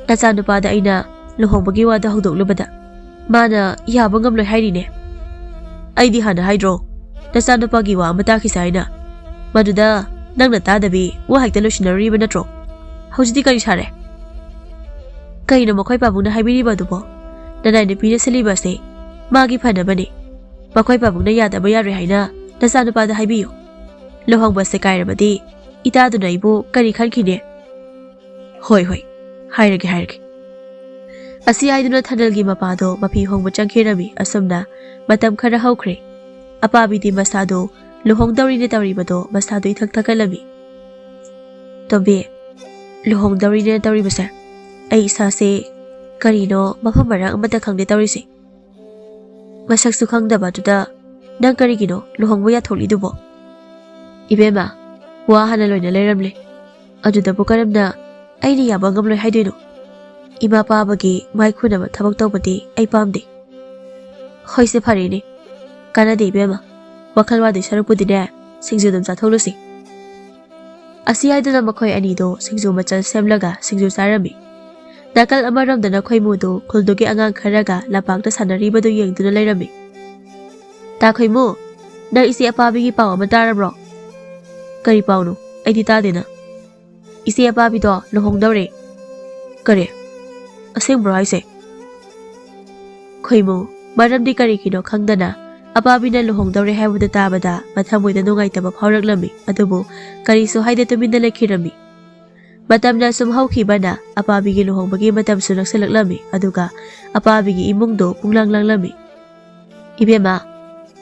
ꯅꯆꯥꯅꯨꯄꯥꯗ ꯑꯩꯅ ꯂꯨꯍꯣꯡꯕꯒꯤ ꯋꯥꯗꯣ ꯍꯧꯗꯣꯛꯂꯨꯕꯗ ꯃꯥꯅ ꯌꯥꯕ ꯉꯝꯂꯣꯏ ꯍꯥꯏꯔꯤꯅꯦ꯫ ꯑꯩꯗꯤ ꯍꯥꯟꯅ ꯍꯥꯏꯗ꯭ꯔꯣ, ꯅꯆꯥꯅꯨꯄꯥꯒꯤ ꯋꯥ ꯑꯃ ꯇꯥꯈꯤꯁꯦ ꯍꯥꯏꯅ? ꯃꯗꯨꯗ ꯅꯪꯅ ꯇꯥꯗꯕꯤ ꯋꯥ ꯍꯦꯛꯇ ꯂꯣꯏꯁꯤꯟꯅꯔꯨꯔꯤꯕ ꯅꯠꯇ꯭ꯔꯣ? ꯍꯧꯖꯤꯛꯇꯤ ꯀꯔꯤ ꯁꯥꯔꯦ?" "ꯀꯩꯅꯣ ꯃꯈꯣꯏ ꯄꯥꯕꯨꯡꯅ ꯍꯥꯏꯕꯤꯔꯤꯕ ꯑꯗꯨꯕꯣ? ꯅꯅꯥꯏ ꯅꯨꯄꯤꯅ ꯁꯤꯜꯂꯤꯕ ꯑꯁꯦ ꯃꯥꯒꯤ ꯐꯅꯕꯅꯤ꯫ ꯃꯈꯣꯏ ꯄꯥꯕꯨꯡꯅ ꯌꯥꯗꯕ ꯌꯥꯔꯣꯏ ꯍꯥꯏꯅ ꯅꯆꯥꯅꯨꯄꯥꯗ ꯍꯥꯏꯕꯤꯌꯨ꯫ ꯂꯨꯍꯣꯡꯕꯁꯦ ꯀꯥꯏꯔꯕꯗꯤ ꯏꯇꯥꯗꯨꯅ ꯑꯩꯕꯨ ꯀꯔꯤ ꯈꯟꯈꯤꯅꯤ?" "ꯍꯣꯏ, ꯍꯣꯏ, ꯍꯥꯏꯔꯒꯦ, ꯍꯥꯏꯔꯒꯦ꯫" ꯑꯁꯤ ꯍꯥꯏꯗꯨꯅ ꯊꯥꯅꯤꯜꯒꯤ ꯃꯄꯥꯗꯣ ꯃꯐꯤ ꯍꯣꯡꯕ ꯆꯪꯈꯤꯔꯝꯃꯤ꯫ ꯑꯁꯨꯝꯅ ꯃꯇꯝ ꯈꯔ ꯍꯧꯈ꯭ꯔꯦ꯫ ꯑꯄꯥꯕꯤꯗꯤ ꯃꯁꯥꯗꯣ ꯂꯨꯍꯣꯡꯗꯧꯔꯤꯅꯦ ꯇꯧꯔꯤꯕꯗꯣ ꯃꯁꯥꯗꯣ ꯏꯊꯛ ꯊꯛꯀꯠꯂꯝꯃꯤ꯫ "ꯇꯣꯝꯕꯤ, ꯂꯨꯍꯣꯡꯗꯧꯔꯤꯅꯦ ꯇꯧꯔꯤꯕꯁꯦ, ꯑꯩ ꯏꯁꯥꯁꯦ ꯀꯔꯤꯅꯣ ꯃꯐꯝ ꯃꯔꯥꯡ ꯑꯃꯠꯇ ꯈꯪꯗꯦ ꯇꯧꯔꯤꯁꯦ꯫ ꯃꯁꯛꯁꯨ ꯈꯪꯗꯕ ꯑꯗꯨꯗ ꯅꯪ ꯀꯔꯤꯒꯤꯅꯣ ꯂꯨꯍꯣꯡꯕ ꯌꯥꯊꯣꯛꯂꯤꯗꯨꯕꯣ?" "ꯏꯕꯦꯝꯃ, ꯋꯥ ꯍꯥꯟꯅ ꯂꯣꯏꯅ ꯂꯩꯔꯝꯂꯦ꯫ ꯑꯗꯨꯗꯕꯨ ꯀꯔꯝꯅ ꯑꯩꯅ ꯌꯥꯕ ꯉꯝꯂꯣꯏ ꯍꯥꯏꯗꯣꯏꯅꯣ? ꯏꯃꯥ ꯄꯥꯕꯒꯤ ꯃꯥꯏ ꯈꯨꯅꯕ ꯊꯕꯛ ꯇꯧꯕꯗꯤ ꯑꯩ ꯄꯥꯝꯗꯦ꯫" "ꯍꯣꯏꯁꯦ, ꯐꯔꯦꯅꯦ꯫ ꯀꯥꯟꯅꯗꯦ ꯏꯕꯦꯝꯃ, ꯋꯥꯈꯜ ꯋꯥꯗꯣꯏ ꯁꯔꯨꯛꯄꯨꯗꯤꯅꯦ, ꯁꯤꯡꯖꯨ ꯑꯗꯨꯝ ꯆꯥꯊꯣꯛꯂꯨꯁꯤ꯫" ꯑꯁꯤ ꯍꯥꯏꯗꯨꯅ ꯃꯈꯣꯏ ꯑꯅꯤꯗꯣ ꯁꯤꯡꯖꯨ ꯃꯆꯜ ꯁꯦꯝꯂꯒ ꯁꯤꯡꯖꯨ ꯆꯥꯔꯝꯃꯤ꯫ ꯅꯥꯀꯜ ꯑꯃꯔꯣꯝꯗꯅ ꯈꯣꯏꯃꯨꯗꯨ ꯈꯨꯜꯗꯨꯒꯤ ꯑꯉꯥꯡ ꯈꯔꯒ ꯂꯝꯄꯥꯛꯇ ꯁꯥꯟꯅꯔꯤꯕꯗꯨ ꯌꯦꯡꯗꯨꯅ ꯂꯩꯔꯝꯃꯤ꯫ "ꯇꯥ ꯈꯣꯏꯃꯨ, ꯅꯪ ꯏꯆꯦ ꯑꯄꯥꯕꯤꯒꯤ ꯄꯥꯎ ꯑꯃ ꯇꯥꯔꯕ꯭ꯔꯣ?" "ꯀꯔꯤ ꯄꯥꯎꯅꯣ? ꯑꯩꯗꯤ ꯇꯥꯗꯦꯅ꯫" "ꯏꯆꯦ ꯑꯄꯥꯕꯤꯗꯣ ꯂꯨꯍꯣꯡꯗꯧꯔꯦ꯫" "ꯀꯔꯤ? ꯑꯁꯦꯡꯕ꯭ꯔꯣ ꯍꯥꯏꯁꯦ?" ꯈꯣꯏꯃꯨ, ꯃꯔꯝꯗꯤ ꯀꯔꯤꯒꯤꯅꯣ ꯈꯪꯗꯅ ꯑꯄꯥꯕꯤꯅ ꯂꯨꯍꯣꯡꯗꯧꯔꯦ ꯍꯥꯏꯕꯗꯨ ꯇꯥꯕꯗ ꯃꯊꯃꯣꯏꯗ ꯅꯨꯡꯉꯥꯏꯇꯕ ꯐꯥꯎꯔꯛꯂꯝꯃꯤ꯫ ꯑꯗꯨꯕꯨ ꯀꯔꯤꯁꯨ ꯍꯥꯏꯗꯦ, ꯇꯨꯃꯤꯟꯅ ꯂꯩꯈꯤꯔꯝꯃꯤ꯫ ꯃꯇꯝꯅ ꯁꯨꯝ ꯍꯧꯈꯤꯕꯅ ꯑꯄꯥꯕꯤꯒꯤ ꯂꯨꯍꯣꯡꯕꯒꯤ ꯃꯇꯝꯁꯨ ꯅꯛꯁꯤꯜꯂꯛꯂꯝꯃꯤ꯫ ꯑꯗꯨꯒ ꯑꯄꯥꯕꯤꯒꯤ ꯏꯃꯨꯡꯗꯣ ꯄꯨꯡꯂꯥꯡ ꯂꯥꯡꯂꯝꯃꯤ꯫ "ꯏꯕꯦꯝꯃ,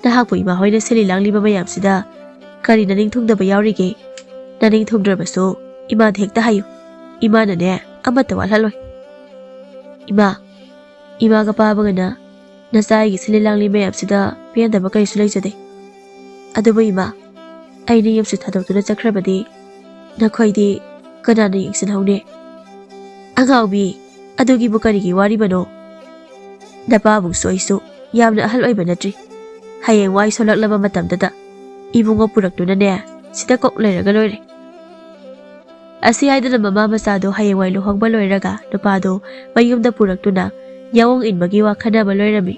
ꯅꯍꯥꯛꯄꯨ ꯏꯃꯥ ꯍꯣꯏꯅ ꯁꯤꯜꯂꯤ ꯂꯥꯡꯂꯤꯕ ꯃꯌꯥꯝꯁꯤꯗ ꯀꯔꯤ ꯅꯅꯤꯡ ꯊꯨꯡꯗꯕ ꯌꯥꯎꯔꯤꯒꯦ? ꯅꯅꯤꯡ ꯊꯨꯡꯗ꯭ꯔꯕꯁꯨ ꯏꯃꯥꯗ ꯍꯦꯛꯇ ꯍꯥꯏꯌꯨ꯫ ꯏꯃꯥꯅꯅꯦ ꯑꯃꯠꯇ ꯋꯥꯠꯍꯜꯂꯣꯏ꯫" "ꯏꯃꯥ, ꯏꯃꯥꯒ ꯄꯥꯕꯒꯅ ꯅꯆꯥ ꯑꯩꯒꯤ ꯁꯤꯜꯂꯤ ꯂꯥꯡꯂꯤ ꯃꯌꯥꯝꯁꯤꯗ ꯄꯦꯟꯗꯕ ꯀꯔꯤꯁꯨ ꯂꯩꯖꯗꯦ꯫ ꯑꯗꯨꯕꯨ ꯏꯃꯥ, ꯑꯩꯅ ꯌꯨꯝꯁꯨ ꯊꯥꯗꯣꯛꯇꯨꯅ ꯆꯠꯈ꯭ꯔꯕꯗꯤ ꯅꯈꯣꯏꯗꯤ ꯀꯅꯥꯅ ꯌꯦꯡꯁꯤꯟꯍꯧꯅꯤ? "ꯑꯉꯥꯎꯕꯤ, ꯑꯗꯨꯒꯤꯕꯨ ꯀꯔꯤꯒꯤ ꯋꯥꯔꯤꯕꯅꯣ? ꯅꯄꯥꯕꯨꯡꯁꯨ ꯑꯩꯁꯨ ꯌꯥꯝꯅ ꯑꯍꯜ ꯑꯣꯏꯕ ꯅꯠꯇ꯭ꯔꯤ꯫ ꯍꯌꯦꯡꯋꯥꯏ ꯁꯣꯜꯂꯛꯂꯕ ꯃꯇꯝꯗꯨꯗ ꯏꯕꯨꯡꯉꯣ ꯄꯨꯔꯛꯇꯨꯅꯅꯦ, ꯁꯤꯗ ꯀꯣꯛ ꯂꯩꯔꯒ ꯂꯣꯏꯔꯦ"꯫ ꯑꯁꯤ ꯍꯥꯏꯗꯨꯅ ꯃꯃꯥ ꯃꯆꯥꯗꯣ ꯍꯌꯦꯡꯋꯥꯏ ꯂꯨꯍꯣꯡꯕ ꯂꯣꯏꯔꯒ ꯅꯨꯄꯥꯗꯣ ꯃꯌꯨꯝꯗ ꯄꯨꯔꯛꯇꯨꯅ ꯌꯥꯑꯣꯡ ꯏꯟꯕꯒꯤ ꯋꯥ ꯈꯟꯅꯕ ꯂꯣꯏꯔꯝꯃꯤ꯫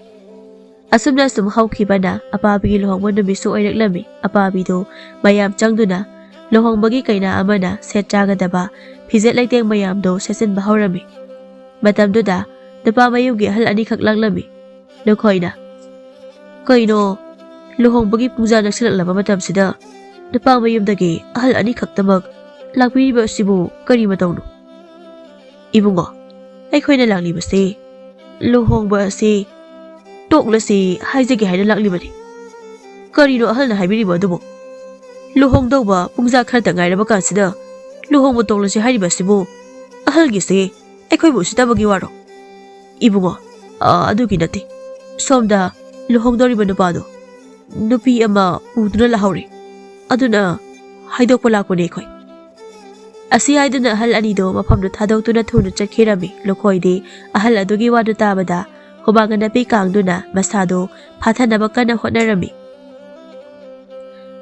ꯑꯁꯨꯝꯅ ꯁꯨꯝ ꯍꯧꯈꯤꯕꯅ ꯑꯄꯥꯕꯤꯒꯤ ꯂꯨꯍꯣꯡꯕ ꯅꯨꯃꯤꯠꯁꯨ ꯑꯣꯏꯔꯛꯂꯝꯃꯤ꯫ ꯑꯄꯥꯕꯤꯗꯨ ꯃꯌꯥꯝ ꯆꯪꯗꯨꯅ ꯂꯨꯍꯣꯡꯕꯒꯤ ꯀꯩꯅꯥ ꯑꯃꯅ ꯁꯦꯠ ꯆꯥꯒꯗꯕ ꯐꯤꯖꯦꯠ ꯂꯩꯇꯦꯡ ꯃꯌꯥꯝꯗꯣ ꯁꯦꯠꯆꯤꯟꯕ ꯍꯧꯔꯝꯃꯤ꯫ ꯃꯇꯝꯗꯨꯗ ꯅꯨꯄꯥ ꯃꯌꯨꯝꯒꯤ ꯑꯍꯜ ꯑꯅꯤꯈꯛ ꯂꯥꯛꯂꯝꯃꯤ꯫ ꯂꯨꯈꯣꯏꯅ, "ꯀꯩꯅꯣ, ꯂꯨꯍꯣꯡꯕꯒꯤ ꯄꯨꯡꯖꯥ ꯅꯛꯁꯤꯜꯂꯛꯂꯕ ꯃꯇꯝꯁꯤꯗ ꯅꯨꯄꯥ ꯃꯌꯨꯝꯗꯒꯤ ꯑꯍꯜ ꯑꯅꯤꯈꯛꯇꯃꯛ ꯂꯥꯛꯄꯤꯔꯤꯕ ꯑꯁꯤꯕꯨ ꯀꯔꯤ ꯃꯇꯧꯅꯣ?" "ꯏꯕꯨꯡꯉꯣ, ꯑꯩꯈꯣꯏꯅ ꯂꯥꯛꯂꯤꯕꯁꯤ ꯂꯨꯍꯣꯡꯕ ꯑꯁꯤ ꯇꯣꯛꯂꯁꯤ ꯍꯥꯏꯖꯒꯦ ꯍꯥꯏꯅ ꯂꯥꯛꯂꯤꯕꯅꯤ"꯫ "ꯀꯔꯤꯅꯣ ꯑꯍꯜꯅ ꯍꯥꯏꯕꯤꯔꯤꯕ ꯑꯗꯨꯕꯨ? ꯂꯨꯍꯣꯡꯗꯧꯕ ꯄꯨꯡꯖꯥ ꯈꯔꯇ ꯉꯥꯏꯔꯕ ꯀꯥꯟꯁꯤꯗ ꯂꯨꯍꯣꯡꯕ ꯇꯣꯛꯂꯁꯤ ꯍꯥꯏꯔꯤꯕ ꯑꯁꯤꯕꯨ? ꯑꯍꯜꯒꯤꯁꯤ ꯑꯩꯈꯣꯏꯕꯨ ꯎꯁꯤꯠꯇꯕꯒꯤ ꯋꯥꯔꯣ?" "ꯏꯕꯨꯡꯉꯣ, ꯑ, ꯑꯗꯨꯒꯤ ꯅꯠꯇꯦ꯫ ꯁꯣꯝꯗ ꯂꯨꯍꯣꯡꯗꯧꯔꯤꯕ ꯅꯨꯄꯥꯗꯣ ꯅꯨꯄꯤ ꯑꯃ ꯄꯨꯗꯨꯅ ꯂꯥꯛꯍꯧꯔꯤ꯫ ꯑꯗꯨꯅ ꯍꯥꯏꯗꯣꯛꯄ ꯂꯥꯛꯄꯅꯦ ꯑꯩꯈꯣꯏ"꯫ ꯑꯁꯤ ꯍꯥꯏꯗꯨꯅ ꯑꯍꯜ ꯑꯅꯤꯗꯣ ꯃꯐꯝꯗꯨ ꯊꯥꯗꯣꯛꯇꯨꯅ ꯊꯨꯅ ꯆꯠꯈꯤꯔꯝꯃꯤ꯫ ꯂꯨꯈꯣꯏꯗꯤ ꯑꯍꯜ ꯑꯗꯨꯒꯤ ꯋꯥꯗꯨ ꯇꯥꯕꯗ ꯍꯨꯃꯥꯡ ꯑꯅꯞꯄꯤ ꯀꯥꯡꯗꯨꯅ ꯃꯁꯥꯗꯨ ꯐꯥꯊꯅꯕ ꯀꯟꯅ ꯍꯣꯠꯅꯔꯝꯃꯤ꯫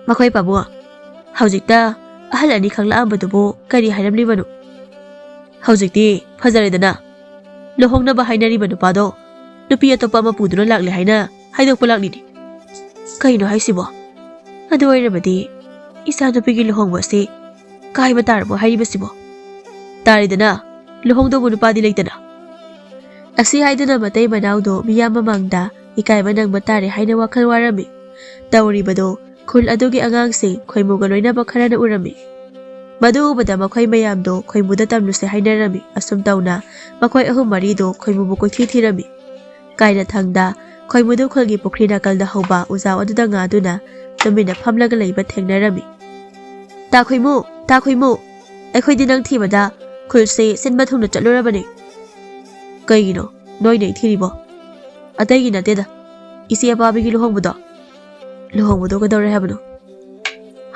"ꯃꯈꯣꯏ ꯄꯥꯕꯨꯡ, ꯍꯧꯖꯤꯛꯇ ꯑꯍꯜ ꯑꯅꯤꯈꯛ ꯂꯥꯛꯑꯝꯕꯗꯨꯕꯨ ꯀꯔꯤ ꯍꯥꯏꯔꯝꯂꯤꯕꯅꯣ?" "ꯍꯧꯖꯤꯛꯇꯤ ꯐꯖꯔꯦꯗꯅ, ꯂꯨꯍꯣꯡꯅꯕ ꯍꯥꯏꯅꯔꯤꯕ ꯅꯨꯄꯥꯗꯣ ꯅꯨꯄꯤ ꯑꯇꯣꯞꯄ ꯑꯃ ꯄꯨꯗꯨꯅ ꯂꯥꯛꯂꯦ ꯍꯥꯏꯅ ꯍꯥꯏꯗꯣꯛꯄ ꯂꯥꯛꯂꯤꯅꯤ"꯫ "ꯀꯩꯅꯣ ꯍꯥꯏꯁꯤꯕꯣ? ꯑꯗꯨ ꯑꯣꯏꯔꯕꯗꯤ ꯏꯆꯥ ꯅꯨꯄꯤꯒꯤ ꯂꯨꯍꯣꯡꯕ ꯑꯁꯤ ꯀꯥꯏꯕ ꯇꯥꯔꯕꯣ ꯍꯥꯏꯔꯤꯕꯁꯤꯕꯣ? ꯇꯥꯔꯦꯗꯅ, ꯂꯨꯍꯣꯡꯗꯧꯕ ꯅꯨꯄꯥꯗꯤ ꯂꯩꯇꯅ"꯫ ꯑꯁꯤ ꯍꯥꯏꯗꯨꯅ ꯃꯇꯩ ꯃꯅꯥꯎꯗꯣ ꯃꯤꯌꯥꯝ ꯃꯃꯥꯡꯗ ꯏꯀꯥꯏꯕ ꯅꯪꯕ ꯇꯥꯔꯦ ꯍꯥꯏꯅ ꯋꯥꯈꯜ ꯋꯥꯔꯝꯃꯤ꯫ ꯇꯧꯔꯤꯕꯗꯣ ꯈꯨꯜ ꯑꯗꯨꯒꯤ ꯑꯉꯥꯡꯁꯤꯡ ꯈꯣꯏꯃꯨꯒ ꯂꯣꯏꯅꯕ ꯈꯔꯅ ꯎꯔꯝꯃꯤ꯫ ꯃꯗꯨ ꯎꯕꯗ ꯃꯈꯣꯏ ꯃꯌꯥꯝꯗꯣ ꯈꯣꯏꯃꯨꯗ ꯇꯝꯂꯨꯁꯦ ꯍꯥꯏꯅꯔꯝꯃꯤ꯫ ꯑꯁꯨꯝ ꯇꯧꯅ ꯃꯈꯣꯏ ꯑꯍꯨꯝ ꯃꯔꯤꯗꯣ ꯈꯣꯏꯃꯨꯕꯨ ꯀꯣꯏꯊꯤ ꯊꯤꯔꯝꯃꯤ꯫ ꯀꯥꯏꯅ ꯊꯪꯗ ꯈꯣꯏꯃꯨꯗꯨ ꯈꯨꯜꯒꯤ ꯄꯨꯈ꯭ꯔꯤ ꯅꯥꯀꯜꯗ ꯍꯧꯕ ꯎꯖꯥꯎ ꯑꯗꯨꯗ ꯉꯥꯗꯨꯅ ꯇꯨꯃꯤꯟꯅ ꯐꯝꯂꯒ ꯂꯩꯕ ꯊꯦꯡꯅꯔꯝꯃꯤ꯫ "ꯇꯥ ꯈꯣꯏꯃꯨ, ꯇꯥ ꯈꯣꯏꯃꯨ, ꯑꯩꯈꯣꯏꯗꯤ ꯅꯪ ꯊꯤꯕꯗ ꯈꯨꯜꯁꯦ ꯁꯤꯟꯕ ꯊꯨꯡꯅ ꯆꯠꯂꯨꯔꯕꯅꯤ"꯫ "ꯀꯩꯒꯤꯅꯣ ꯅꯣꯏꯅ ꯏꯊꯤꯔꯤꯕꯣ?" "ꯑꯇꯩꯒꯤ ꯅꯠꯇꯦꯗ, ꯏꯆꯦ ꯑꯄꯥꯕꯤꯒꯤ ꯂꯨꯍꯣꯡꯕꯗꯣ"꯫ "ꯂꯨꯍꯣꯡꯕꯗꯣ ꯀꯩꯗꯧꯔꯦ ꯍꯥꯏꯕꯅꯣ?"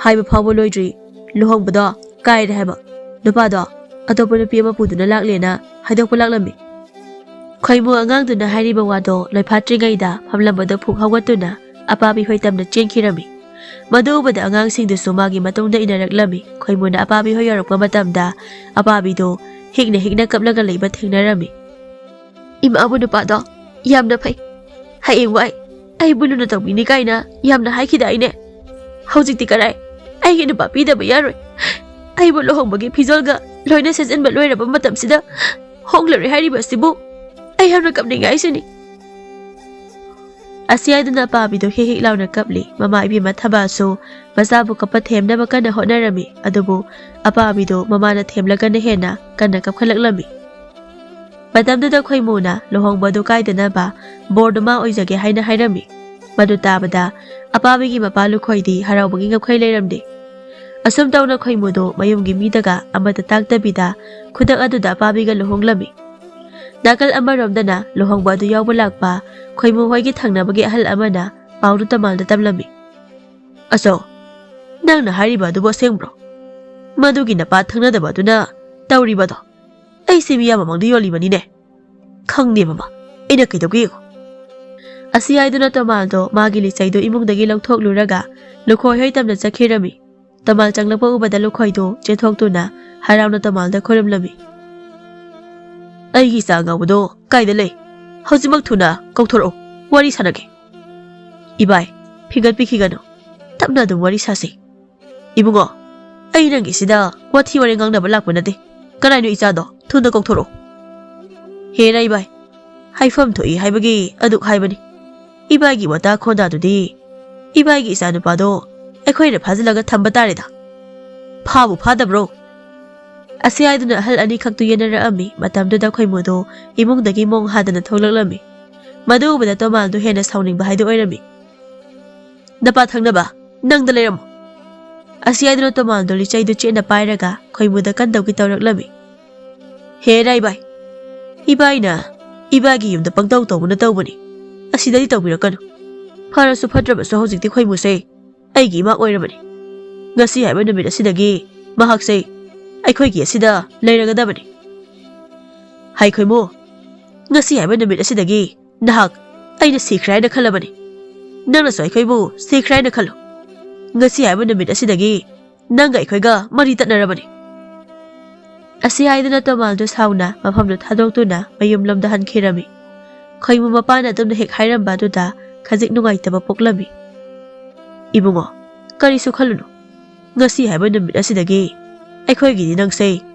"ꯍꯥꯏꯕ ꯐꯥꯎꯕ ꯂꯣꯏꯗ꯭ꯔꯤ, ꯂꯨꯍꯣꯡꯕꯗꯣ ꯀꯥꯏꯔꯦ ꯍꯥꯏꯕ꯫ ꯅꯨꯄꯥꯗꯣ ꯑꯇꯣꯞꯄ ꯅꯨꯄꯤ ꯑꯃ ꯄꯨꯗꯨꯅ ꯂꯥꯛꯂꯦꯅ ꯍꯥꯏꯗꯣꯛꯄ ꯂꯥꯛꯂꯝꯃꯤ꯫ ꯈꯣꯏꯃꯨ ꯑꯉꯥꯡꯗꯨꯅ ꯍꯥꯏꯔꯤꯕ ꯋꯥꯗꯣ ꯂꯣꯏꯐꯥꯠꯇ꯭ꯔꯤꯉꯩꯗ ꯐꯝꯂꯝꯕꯗꯣ ꯐꯨꯛ ꯍꯧꯒꯠꯇꯨꯅ ꯑꯄꯥꯕꯤ ꯍꯣꯏ ꯇꯝꯅ ꯆꯦꯟꯈꯤꯔꯝꯃꯤ꯫ ꯃꯗꯨ ꯎꯕꯗ ꯑꯉꯥꯡꯁꯤꯡꯗꯨꯁꯨ ꯃꯥꯒꯤ ꯃꯇꯨꯡꯗ ꯏꯟꯅꯔꯛꯂꯝꯃꯤ꯫ ꯈꯣꯏꯃꯨꯅ ꯑꯄꯥꯕꯤ ꯍꯣꯏ ꯌꯧꯔꯛꯄ ꯃꯇꯝꯗ ꯑꯄꯥꯕꯤꯗꯣ ꯍꯤꯛꯅ ꯍꯤꯛꯅ ꯀꯞꯂꯒ ꯂꯩꯕ ꯊꯦꯡꯅꯔꯝꯃꯤ꯫ "ꯏꯃꯥꯕꯨ ꯅꯨꯄꯥꯗꯣ ꯌꯥꯝꯅ ꯐꯩ꯫ ꯍꯌꯦꯡꯋꯥꯏ ꯑꯩꯕꯨ ꯂꯨꯅ ꯇꯧꯕꯤꯅꯤ ꯀꯥꯏꯅ ꯌꯥꯝꯅ ꯍꯥꯏꯈꯤꯗꯥꯏꯅꯦ? ꯍꯧꯖꯤꯛꯇꯤ ꯀꯔꯥꯏ? ꯑꯩꯒꯤ ꯅꯨꯄꯥ ꯄꯤꯗꯕ ꯌꯥꯔꯣꯏ꯫ ꯑꯩꯕꯨ ꯂꯨꯍꯣꯡꯕꯒꯤ ꯐꯤꯖꯣꯜꯒ ꯂꯣꯏꯅ ꯁꯦꯠꯆꯤꯟꯕ ꯂꯣꯏꯔꯕ ꯃꯇꯝꯁꯤꯗ ꯍꯣꯡꯂꯔꯣꯏ ꯍꯥꯏꯔꯤꯕ ꯑꯁꯤꯕꯨ ꯑꯩ ꯌꯥꯝꯅ ꯀꯞꯅꯤꯡꯉꯦ ꯍꯥꯏꯁꯤꯅꯤ"꯫ ꯑꯁꯤ ꯍꯥꯏꯗꯨꯅ ꯑꯄꯥꯕꯤꯗꯣ ꯍꯦꯛ ꯍꯦꯛ ꯂꯥꯎꯅ ꯀꯞꯂꯤ꯫ ꯃꯃꯥ ꯏꯕꯦꯝꯃ ꯊꯕꯥꯁꯨ ꯃꯆꯥꯕꯨ ꯀꯞꯄ ꯊꯦꯝꯅꯕ ꯀꯟꯅ ꯍꯣꯠꯅꯔꯝꯃꯤ꯫ ꯑꯗꯨꯕꯨ ꯑꯄꯥꯕꯤꯗꯣ ꯃꯃꯥꯅ ꯊꯦꯝꯂꯒꯅ ꯍꯦꯟꯅ ꯀꯟꯅ ꯀꯞꯈꯠꯂꯛꯂꯝꯃꯤ꯫ ꯃꯇꯝꯗꯨꯗ ꯈꯣꯏꯃꯨꯅ ꯂꯨꯍꯣꯡꯕ ꯑꯗꯨ ꯀꯥꯏꯗꯅꯕ ꯕꯣꯔꯗꯨ ꯃꯥ ꯑꯣꯏꯖꯒꯦ ꯍꯥꯏꯅ ꯍꯥꯏꯔꯝꯃꯤ꯫ ꯃꯗꯨ ꯇꯥꯕꯗ ꯑꯄꯥꯕꯤꯒꯤ ꯃꯄꯥ ꯂꯨꯈꯣꯏꯗꯤ ꯍꯔꯥꯎꯕꯒꯤ ꯉꯝꯈꯩ ꯂꯩꯔꯝꯗꯦ꯫ ꯑꯁꯨꯝ ꯇꯧꯅ ꯈꯣꯏꯃꯨꯗꯣ ꯃꯌꯨꯝꯒꯤ ꯃꯤꯗꯒ ꯑꯃꯠꯇ ꯇꯥꯛꯇꯕꯤꯗ ꯈꯨꯗꯛ ꯑꯗꯨꯗ ꯑꯄꯥꯕꯤꯒ ꯂꯨꯍꯣꯡꯂꯝꯃꯤ꯫ ꯅꯥꯀꯜ ꯑꯃꯔꯣꯝꯗꯅ ꯂꯨꯍꯣꯡꯕ ꯑꯗꯨ ꯌꯥꯎꯕ ꯂꯥꯛꯄ ꯈꯣꯏꯃꯨ ꯍꯣꯏꯒꯤ ꯊꯪꯅꯕꯒꯤ ꯑꯍꯜ ꯑꯃꯅ ꯄꯥꯎꯗꯨ ꯇꯃꯥꯜꯗ ꯇꯝꯂꯝꯃꯤ꯫ "ꯑꯆꯧ, ꯅꯪꯅ ꯍꯥꯏꯔꯤꯕ ꯑꯗꯨꯕꯨ ꯑꯁꯦꯡꯕ꯭ꯔꯣ? ꯃꯗꯨꯒꯤ ꯅꯄꯥ ꯊꯪꯅꯗꯕ ꯑꯗꯨꯅ ꯇꯧꯔꯤꯕꯗꯣ ꯑꯩꯁꯦ ꯃꯤꯌꯥꯝ ꯃꯃꯥꯡꯗ ꯌꯣꯜꯂꯤꯕꯅꯤꯅꯦ꯫ ꯈꯪꯗꯦ ꯃꯃꯥ, ꯑꯩꯅ ꯀꯩꯗꯧꯒꯦ ꯌꯦꯡꯉꯨ"꯫ ꯑꯁꯤ ꯍꯥꯏꯗꯨꯅ ꯇꯣꯃꯥꯜꯗꯣ ꯃꯥꯒꯤ ꯂꯤꯆꯩꯗꯨ ꯏꯃꯨꯡꯗꯒꯤ ꯂꯧꯊꯣꯛꯂꯨꯔꯒ ꯂꯨꯈꯣꯏ ꯍꯣꯏ ꯇꯝꯅ ꯆꯠꯈꯤꯔꯝꯃꯤ꯫ ꯇꯣꯃꯥꯜ ꯆꯪꯂꯛꯄ ꯎꯕꯗ ꯂꯨꯈꯣꯏꯗꯨ ꯆꯦꯟꯊꯣꯛꯇꯨꯅ ꯍꯔꯥꯎꯅ ꯇꯣꯃꯥꯜꯗ ꯈꯨꯔꯨꯝꯂꯝꯃꯤ꯫ "ꯑꯩꯒꯤ ꯏꯆꯥ ꯑꯉꯥꯎꯕꯗꯣ ꯀꯥꯏꯗ ꯂꯩ? ꯍꯧꯖꯤꯛꯃꯛ ꯊꯨꯅ ꯀꯧꯊꯣꯔꯛꯎ, ꯋꯥꯔꯤ ꯁꯥꯟꯅꯒꯦ"꯫ "ꯏꯕꯥꯏ, ꯐꯤꯡꯒꯠꯄꯤꯈꯤꯒꯅꯨ, ꯇꯞꯅ ꯑꯗꯨꯝ ꯋꯥꯔꯤ ꯁꯥꯁꯤ"꯫ "ꯏꯕꯨꯡꯉꯣ, ꯑꯩ ꯅꯪꯒꯤꯁꯤꯗ ꯋꯥꯊꯤ ꯋꯥꯔꯦꯡ ꯉꯥꯡꯅꯕ ꯂꯥꯛꯄ ꯅꯠꯇꯦ꯫ ꯀꯅꯥꯏꯅꯣ ꯏꯆꯥꯗꯣ? ꯊꯨꯅ ꯀꯧꯊꯣꯔꯛꯎ"꯫ "ꯍꯦꯔꯥ ꯏꯕꯥꯏ, ꯍꯥꯏꯐꯝ ꯊꯣꯛꯏ ꯍꯥꯏꯕꯒꯤ ꯑꯗꯨꯛ ꯍꯥꯏꯕꯅꯤ꯫ ꯏꯕꯥꯏꯒꯤ ꯋꯥꯇꯥ ꯈꯣꯟꯗꯥꯗꯨꯗꯤ ꯏꯕꯥꯏꯒꯤ ꯏꯆꯥꯅꯨꯄꯥꯗꯣ ꯑꯩꯈꯣꯏꯅ ꯐꯥꯖꯤꯜꯂꯒ ꯊꯝꯕ ꯇꯥꯔꯦꯗ꯫ ꯐꯥꯕꯨ ꯐꯥꯗꯕ꯭ꯔꯣ?" ꯑꯁꯤ ꯍꯥꯏꯗꯨꯅ ꯑꯍꯜ ꯑꯅꯤꯈꯛꯇꯨ ꯌꯦꯟꯅꯔꯛꯑꯝꯃꯤ꯫ ꯃꯇꯝꯗꯨꯗ ꯈꯣꯏꯃꯨꯗꯣ ꯏꯃꯨꯡꯗꯒꯤ ꯃꯣꯡ ꯍꯥꯗꯅ ꯊꯣꯛꯂꯛꯂꯝꯃꯤ꯫ ꯃꯗꯨ ꯎꯕꯗ ꯇꯣꯃꯥꯜꯗꯨ ꯍꯦꯟꯅ ꯁꯥꯎꯅꯤꯡꯕ ꯍꯥꯏꯗꯨ ꯑꯣꯏꯔꯝꯃꯤ꯫ "ꯅꯄꯥ ꯊꯪꯅꯕ, ꯅꯪꯗ ꯂꯩꯔꯝꯃꯣ"꯫ ꯑꯁꯤ ꯍꯥꯏꯗꯨꯅ ꯇꯣꯃꯥꯜꯗꯣ ꯂꯤꯆꯩꯗꯨ ꯆꯦꯠꯅ ꯄꯥꯏꯔꯒ ꯈꯣꯏꯃꯨꯗ ꯀꯟꯗꯧꯒꯤ ꯇꯧꯔꯛꯂꯝꯃꯤ꯫ "ꯍꯦꯔꯥ ꯏꯕꯥꯏ, ꯏꯕꯥꯏꯅ ꯏꯕꯥꯏꯒꯤ ꯌꯨꯝꯗ ꯄꯪꯇꯧ ꯇꯧꯕꯅ ꯇꯧꯕꯅꯤ꯫ ꯑꯁꯤꯗꯗꯤ ꯇꯧꯕꯤꯔꯛꯀꯅꯨ꯫ ꯐꯔꯁꯨ ꯐꯠꯇ꯭ꯔꯕꯁꯨ ꯍꯧꯖꯤꯛꯇꯤ ꯈꯣꯏꯃꯨꯁꯦ ꯑꯩꯒꯤ ꯏꯃꯥ ꯑꯣꯏꯔꯕꯅꯤ꯫ ꯉꯁꯤ ꯍꯥꯏꯕ ꯅꯨꯃꯤꯠ ꯑꯁꯤꯗꯒꯤ ꯃꯍꯥꯛꯁꯦ ꯑꯩꯈꯣꯏꯒꯤ ꯑꯁꯤꯗ ꯂꯩꯔꯒꯗꯕꯅꯤ꯫ ꯍꯩ ꯈꯣꯏꯃꯨ, ꯉꯁꯤ ꯍꯥꯏꯕ ꯅꯨꯃꯤꯠ ꯑꯁꯤꯗꯒꯤ ꯅꯍꯥꯛ ꯑꯩꯅ ꯁꯤꯈ꯭ꯔꯦ ꯍꯥꯏꯅ ꯈꯜꯂꯕꯅꯤ꯫ ꯅꯪꯅꯁꯨ ꯑꯩꯈꯣꯏꯕꯨ ꯁꯤꯈ꯭ꯔꯦ ꯍꯥꯏꯅ ꯈꯜꯂꯨ꯫ ꯉꯁꯤ ꯍꯥꯏꯕ ꯅꯨꯃꯤꯠ ꯑꯁꯤꯗꯒꯤ ꯅꯪꯒ ꯑꯩꯈꯣꯏꯒ ꯃꯔꯤ ꯇꯠꯅꯔꯕꯅꯤ꯫ ꯑꯁꯤ ꯍꯥꯏꯗꯨꯅ ꯇꯣꯃꯥꯜꯗꯨ ꯁꯥꯎꯅ ꯃꯐꯝꯗꯨ ꯊꯥꯗꯣꯛꯇꯨꯅ ꯃꯌꯨꯝꯂꯣꯝꯗ ꯍꯟꯈꯤꯔꯝꯃꯤ꯫ ꯈꯣꯏꯃꯨ ꯃꯄꯥꯅ ꯑꯗꯨꯝꯅ ꯍꯦꯛ ꯍꯥꯏꯔꯝꯕ ꯑꯗꯨꯗ ꯈꯖꯤꯛ ꯅꯨꯡꯉꯥꯏꯇꯕ ꯄꯣꯛꯂꯝꯃꯤ꯫ "ꯏꯕꯨꯡꯉꯣ, ꯀꯔꯤꯁꯨ ꯈꯜꯂꯨꯅꯨ꯫ ꯉꯁꯤ ꯍꯥꯏꯕ ꯅꯨꯃꯤꯠ ꯑꯁꯤꯗꯒꯤ ꯑꯩꯈꯣꯏꯒꯤꯗꯤ ꯅꯪꯁꯦ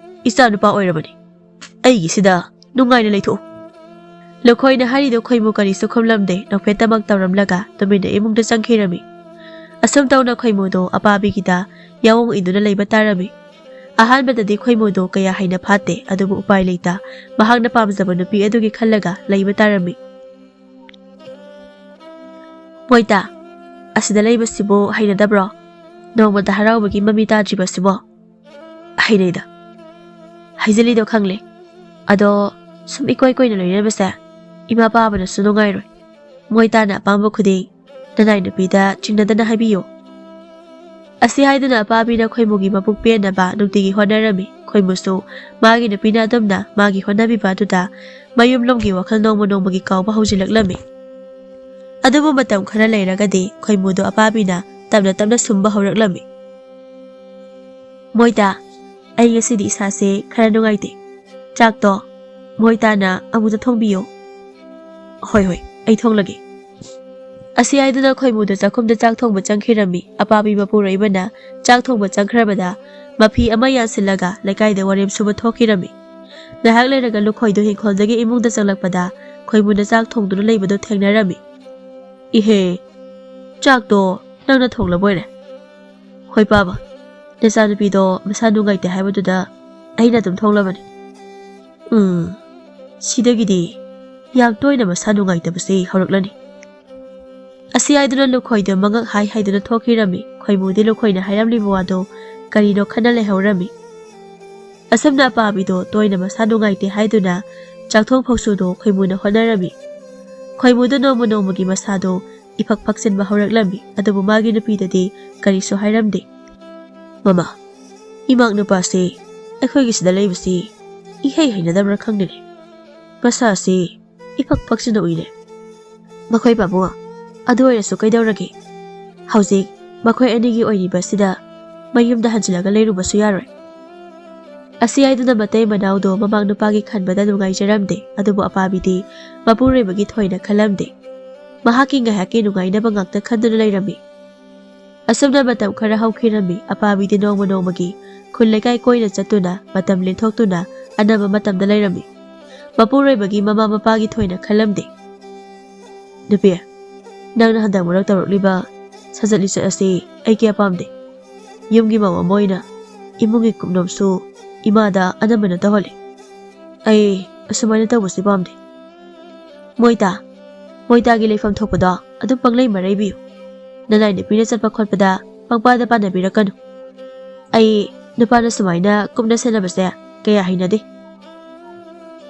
ꯏꯆꯥ ꯅꯨꯄꯥ ꯑꯣꯏꯔꯕꯅꯤ꯫ ꯑꯩꯒꯤꯁꯤꯗ ꯅꯨꯡꯉꯥꯏꯅ ꯂꯩꯊꯣꯛꯎ꯫" ꯂꯨꯈꯣꯏꯅ ꯍꯥꯏꯔꯤꯗꯨ ꯈꯣꯏꯃꯨ ꯀꯔꯤꯁꯨ ꯈꯨꯝꯂꯝꯗꯦ, ꯅꯣꯛꯐꯦꯠꯇꯃꯛ ꯇꯧꯔꯝꯂꯒ ꯇꯨꯃꯤꯟꯅ ꯏꯃꯨꯡꯗ ꯆꯪꯈꯤꯔꯝꯃꯤ꯫ ꯑꯁꯨꯝ ꯇꯧꯅ ꯈꯣꯏꯃꯨꯗꯣ ꯑꯄꯥꯕꯤꯒꯤꯗ ꯌꯥꯑꯣꯡ ꯏꯟꯗꯨꯅ ꯂꯩꯕ ꯇꯥꯔꯝꯃꯤ꯫ ꯑꯍꯥꯟꯕꯗꯗꯤ ꯈꯣꯏꯃꯨꯗꯣ ꯀꯌꯥ ꯍꯩꯅ ꯐꯥꯠꯇꯦ, ꯑꯗꯨꯕꯨ ꯎꯄꯥꯏ ꯂꯩꯇ ꯃꯍꯥꯛꯅ ꯄꯥꯝꯖꯕ ꯅꯨꯄꯤ ꯑꯗꯨꯒꯤ ꯈꯜꯂꯒ ꯂꯩꯕ ꯇꯥꯔꯝꯃꯤ꯫ "ꯃꯣꯏꯇꯥ, ꯑꯁꯤꯗ ꯂꯩꯕꯁꯤꯕꯨ ꯍꯩꯅꯗꯕ꯭ꯔꯣ? ꯅꯣꯡꯃꯇ ꯍꯔꯥꯎꯕꯒꯤ ꯃꯃꯤ ꯇꯥꯗ꯭ꯔꯤꯕꯁꯤꯕꯣ?" "ꯍꯩꯅꯩꯗ꯫ ꯍꯩꯖꯤꯜꯂꯤꯗꯣ ꯈꯪꯂꯦ꯫ ꯑꯗꯣ ꯁꯨꯝ ꯏꯀꯣꯏ ꯀꯣꯏꯅ ꯂꯣꯏꯅꯕꯁꯦ ꯏꯃꯥ ꯄꯥꯕꯅꯁꯨ ꯅꯨꯡꯉꯥꯏꯔꯣꯏ꯫ ꯃꯣꯏꯇꯥꯅ ꯑꯄꯥꯝꯕ ꯈꯨꯗꯤꯡ ꯅꯅꯥꯏ ꯅꯨꯄꯤꯗ ꯆꯤꯡꯅꯗꯅ ꯍꯥꯏꯕꯤꯌꯨ꯫" ꯑꯁꯤ ꯍꯥꯏꯗꯨꯅ ꯑꯄꯥꯕꯤꯅ ꯈꯣꯏꯃꯨꯒꯤ ꯃꯕꯨꯛ ꯄꯦꯟꯅꯕ ꯅꯨꯡꯇꯤꯒꯤ ꯍꯣꯠꯅꯔꯝꯃꯤ꯫ ꯈꯣꯏꯃꯨꯁꯨ ꯃꯥꯒꯤ ꯅꯨꯄꯤꯅ ꯑꯗꯨꯝꯅ ꯃꯥꯒꯤ ꯍꯣꯠꯅꯕꯤꯕ ꯑꯗꯨꯗ ꯃꯌꯨꯝꯂꯣꯝꯒꯤ ꯋꯥꯈꯜ ꯅꯣꯡꯃ ꯅꯣꯡꯃꯒꯤ ꯀꯥꯎꯕ ꯍꯧꯖꯤꯜꯂꯛꯂꯝꯃꯤ꯫ ꯑꯗꯨꯕꯨ ꯃꯇꯝ ꯈꯔ ꯂꯩꯔꯒꯗꯤ ꯈꯣꯏꯃꯨꯗꯣ ꯑꯄꯥꯕꯤꯅ ꯇꯞꯅ ꯇꯞꯅ ꯁꯨꯝꯕ ꯍꯧꯔꯛꯂꯝꯃꯤ꯫ "ꯃꯣꯏꯇꯥ, ꯑꯩ ꯉꯁꯤꯗꯤ ꯏꯁꯥꯁꯦ ꯈꯔ ꯅꯨꯡꯉꯥꯏꯇꯦ꯫ ꯆꯥꯛꯇꯣ ꯃꯣꯏꯇꯥꯅ ꯑꯃꯨꯛꯇ ꯊꯣꯡꯕꯤꯌꯣ꯫" "ꯍꯣꯏ, ꯍꯣꯏ, ꯑꯩ ꯊꯣꯡꯂꯒꯦ꯫" ꯑꯁꯤ ꯍꯥꯏꯗꯨꯅ ꯈꯣꯏꯃꯨꯗꯣ ꯆꯥꯛꯈꯨꯝꯗ ꯆꯥꯛ ꯊꯣꯡꯕ ꯆꯪꯈꯤꯔꯝꯃꯤ꯫ ꯑꯄꯥꯕꯤ ꯃꯄꯨꯔꯣꯏꯕꯅ ꯆꯥꯛ ꯊꯣꯡꯕ ꯆꯪꯈ꯭ꯔꯕꯗ ꯃꯐꯤ ꯑꯃ ꯌꯥꯟꯁꯤꯜꯂꯒ ꯂꯩꯀꯥꯏꯗ ꯋꯥꯔꯦꯝ ꯁꯨꯕ ꯊꯣꯛꯈꯤꯔꯝꯃꯤ꯫ ꯉꯥꯏꯍꯥꯛ ꯂꯩꯔꯒ ꯂꯨꯈꯣꯏꯗꯣ ꯏꯪꯈꯣꯜꯗꯒꯤ ꯏꯃꯨꯡꯗ ꯆꯪꯂꯛꯄꯗ ꯈꯣꯏꯃꯨꯅ ꯆꯥꯛ ꯊꯣꯡꯗꯨꯅ ꯂꯩꯕꯗꯨ ꯊꯦꯡꯅꯔꯝꯃꯤ꯫ "ꯏꯍꯦ, ꯆꯥꯛꯇꯣ ꯅꯪꯅ ꯊꯣꯡꯂꯕꯣꯏꯔꯦ?" "ꯍꯣꯏ ꯄꯥꯕ, ꯅꯆꯥꯅꯨꯄꯤꯗꯣ ꯃꯁꯥ ꯅꯨꯡꯉꯥꯏꯇꯦ ꯍꯥꯏꯕꯗꯨꯗ ꯑꯩꯅ ꯑꯗꯨꯝ ꯊꯣꯡꯂꯕꯅꯤ꯫" "ꯎꯝ, ꯁꯤꯗꯒꯤꯗꯤ ꯌꯥꯝ ꯇꯣꯏꯅ ꯃꯁꯥ ꯅꯨꯡꯉꯥꯏꯇꯕꯁꯤ ꯍꯧꯔꯛꯂꯅꯤ꯫" ꯑꯁꯤ ꯍꯥꯏꯗꯨꯅ ꯂꯨꯈꯣꯏꯗꯣ ꯃꯉꯛ ꯍꯥꯏ ꯍꯥꯏꯗꯨꯅ ꯊꯣꯛꯈꯤꯔꯝꯃꯤ꯫ ꯈꯣꯏꯃꯨꯗꯤ ꯂꯨꯈꯣꯏꯅ ꯍꯥꯏꯔꯝꯂꯤꯕ ꯋꯥꯗꯣ ꯀꯔꯤꯅꯣ ꯈꯟꯅ ꯂꯩꯍꯧꯔꯝꯃꯤ꯫ ꯑꯁꯨꯝꯅ ꯑꯄꯥꯕꯤꯗꯣ ꯇꯣꯏꯅ ꯃꯁꯥ ꯅꯨꯡꯉꯥꯏꯇꯦ ꯍꯥꯏꯗꯨꯅ ꯆꯥꯛꯊꯣꯡ ꯐꯧꯁꯨꯗꯣ ꯈꯣꯏꯃꯨꯅ ꯍꯣꯠꯅꯔꯝꯃꯤ꯫ ꯈꯣꯏꯃꯨꯗꯣ ꯅꯣꯡꯃ ꯅꯣꯡꯃꯒꯤ ꯃꯁꯥꯗꯣ ꯏꯐꯛ ꯐꯛꯆꯤꯟꯕ ꯍꯧꯔꯛꯂꯝꯃꯤ꯫ ꯑꯗꯨꯕꯨ ꯃꯥꯒꯤ ꯅꯨꯄꯤꯗꯗꯤ ꯀꯔꯤꯁꯨ ꯍꯥꯏꯔꯝꯗꯦ꯫ "ꯃꯃꯥ, ꯏꯃꯥꯛ ꯅꯨꯄꯥꯁꯤ ꯑꯩꯈꯣꯏꯒꯤꯁꯤꯗ ꯂꯩꯕꯁꯤ ꯏꯍꯩ ꯍꯩꯅꯗꯕ꯭ꯔꯥ ꯈꯪꯗꯦꯅꯦ꯫ ꯃꯁꯥꯁꯤ ꯏꯐꯛ ꯐꯛꯁꯤꯟꯅ ꯎꯏꯅꯦ꯫ ꯃꯈꯣꯏ ꯄꯥꯕꯨꯡ, ꯑꯗꯨ ꯑꯣꯏꯔꯁꯨ ꯀꯩꯗꯧꯔꯒꯦ? ꯍꯧꯖꯤꯛ ꯃꯈꯣꯏ ꯑꯅꯤꯒꯤ ꯑꯣꯏꯔꯤꯕꯁꯤꯗ ꯃꯌꯨꯝꯗ ꯍꯟꯖꯤꯜꯂꯒ ꯂꯩꯔꯨꯕꯁꯨ ꯌꯥꯔꯣꯏ꯫ ꯑꯁꯤ ꯍꯥꯏꯗꯨꯅ ꯃꯇꯩ ꯃꯅꯥꯎꯗꯣ ꯃꯃꯥ ꯅꯨꯄꯥꯒꯤ ꯈꯟꯕꯗ ꯅꯨꯡꯉꯥꯏꯖꯔꯝꯗꯦ, ꯑꯗꯨꯕꯨ ꯑꯄꯥꯕꯤꯗꯤ ꯃꯄꯨꯔꯣꯏꯕꯒꯤ ꯊꯣꯏꯅ ꯈꯜꯂꯝꯗꯦ꯫ ꯃꯍꯥꯛꯀꯤ ꯉꯥꯏꯍꯥꯛꯀꯤ ꯅꯨꯡꯉꯥꯏꯅꯕ ꯉꯥꯛꯇ ꯈꯟꯗꯨꯅ ꯂꯩꯔꯝꯃꯤ꯫ ꯑꯁꯨꯝꯅ ꯃꯇꯝ ꯈꯔ ꯍꯧꯈꯤꯔꯝꯃꯤ꯫ ꯑꯄꯥꯕꯤꯗꯤ ꯅꯣꯡꯃ ꯅꯣꯡꯃꯒꯤ ꯈꯨꯜ ꯂꯩꯀꯥꯏ ꯀꯣꯏꯅ ꯆꯠꯇꯨꯅ, ꯃꯇꯝ ꯂꯦꯟꯊꯣꯛꯇꯨꯅ ꯑꯅꯝꯕ ꯃꯇꯝꯗ ꯂꯩꯔꯝꯃꯤ꯫ ꯃꯄꯨꯔꯣꯏꯕꯒꯤ ꯃꯃꯥ ꯃꯄꯥꯒꯤ ꯊꯣꯏꯅ ꯈꯜꯂꯝꯗꯦ꯫ "ꯅꯨꯄꯤ, ꯅꯪꯅ ꯍꯟꯗꯛ ꯃꯔꯛ ꯇꯧꯔꯛꯂꯤꯕ ꯁꯥꯖꯠ ꯂꯤꯆꯠ ꯑꯁꯤ ꯑꯩ ꯀꯌꯥ ꯄꯥꯝꯗꯦ꯫ ꯌꯨꯝꯒꯤ ꯃꯧ ꯑꯃ ꯑꯣꯏꯅ ꯏꯃꯨꯡꯒꯤ ꯀꯨꯞꯅꯣꯝꯁꯨ ꯏꯃꯥꯗ ꯑꯅꯝꯕꯅ ꯇꯧꯍꯜꯂꯤ꯫ ꯑꯩ ꯑꯁꯨꯃꯥꯏꯅ ꯇꯧꯕꯁꯤ ꯄꯥꯝꯗꯦ꯫ ꯃꯣꯏꯇꯥ, ꯃꯣꯏꯇꯥꯒꯤ ꯂꯩꯐꯝ ꯊꯣꯛꯄꯗꯣ ꯑꯗꯨꯝ ꯄꯪꯂꯩ ꯃꯔꯩꯕꯤꯌꯨ꯫ ꯅꯅꯥꯏ ꯅꯨꯄꯤꯅ ꯆꯠꯄ ꯈꯣꯠꯄꯗ ꯄꯪꯄꯥꯗ ꯄꯥꯟꯅꯕꯤꯔꯛꯀꯅꯨ꯫ ꯑꯩ ꯅꯨꯄꯥꯅ ꯁꯨꯃꯥꯏꯅ ꯀꯨꯞꯅ ꯁꯦꯟꯅꯕꯁꯦ ꯀꯌꯥ ꯍꯩꯅꯗꯦ"꯫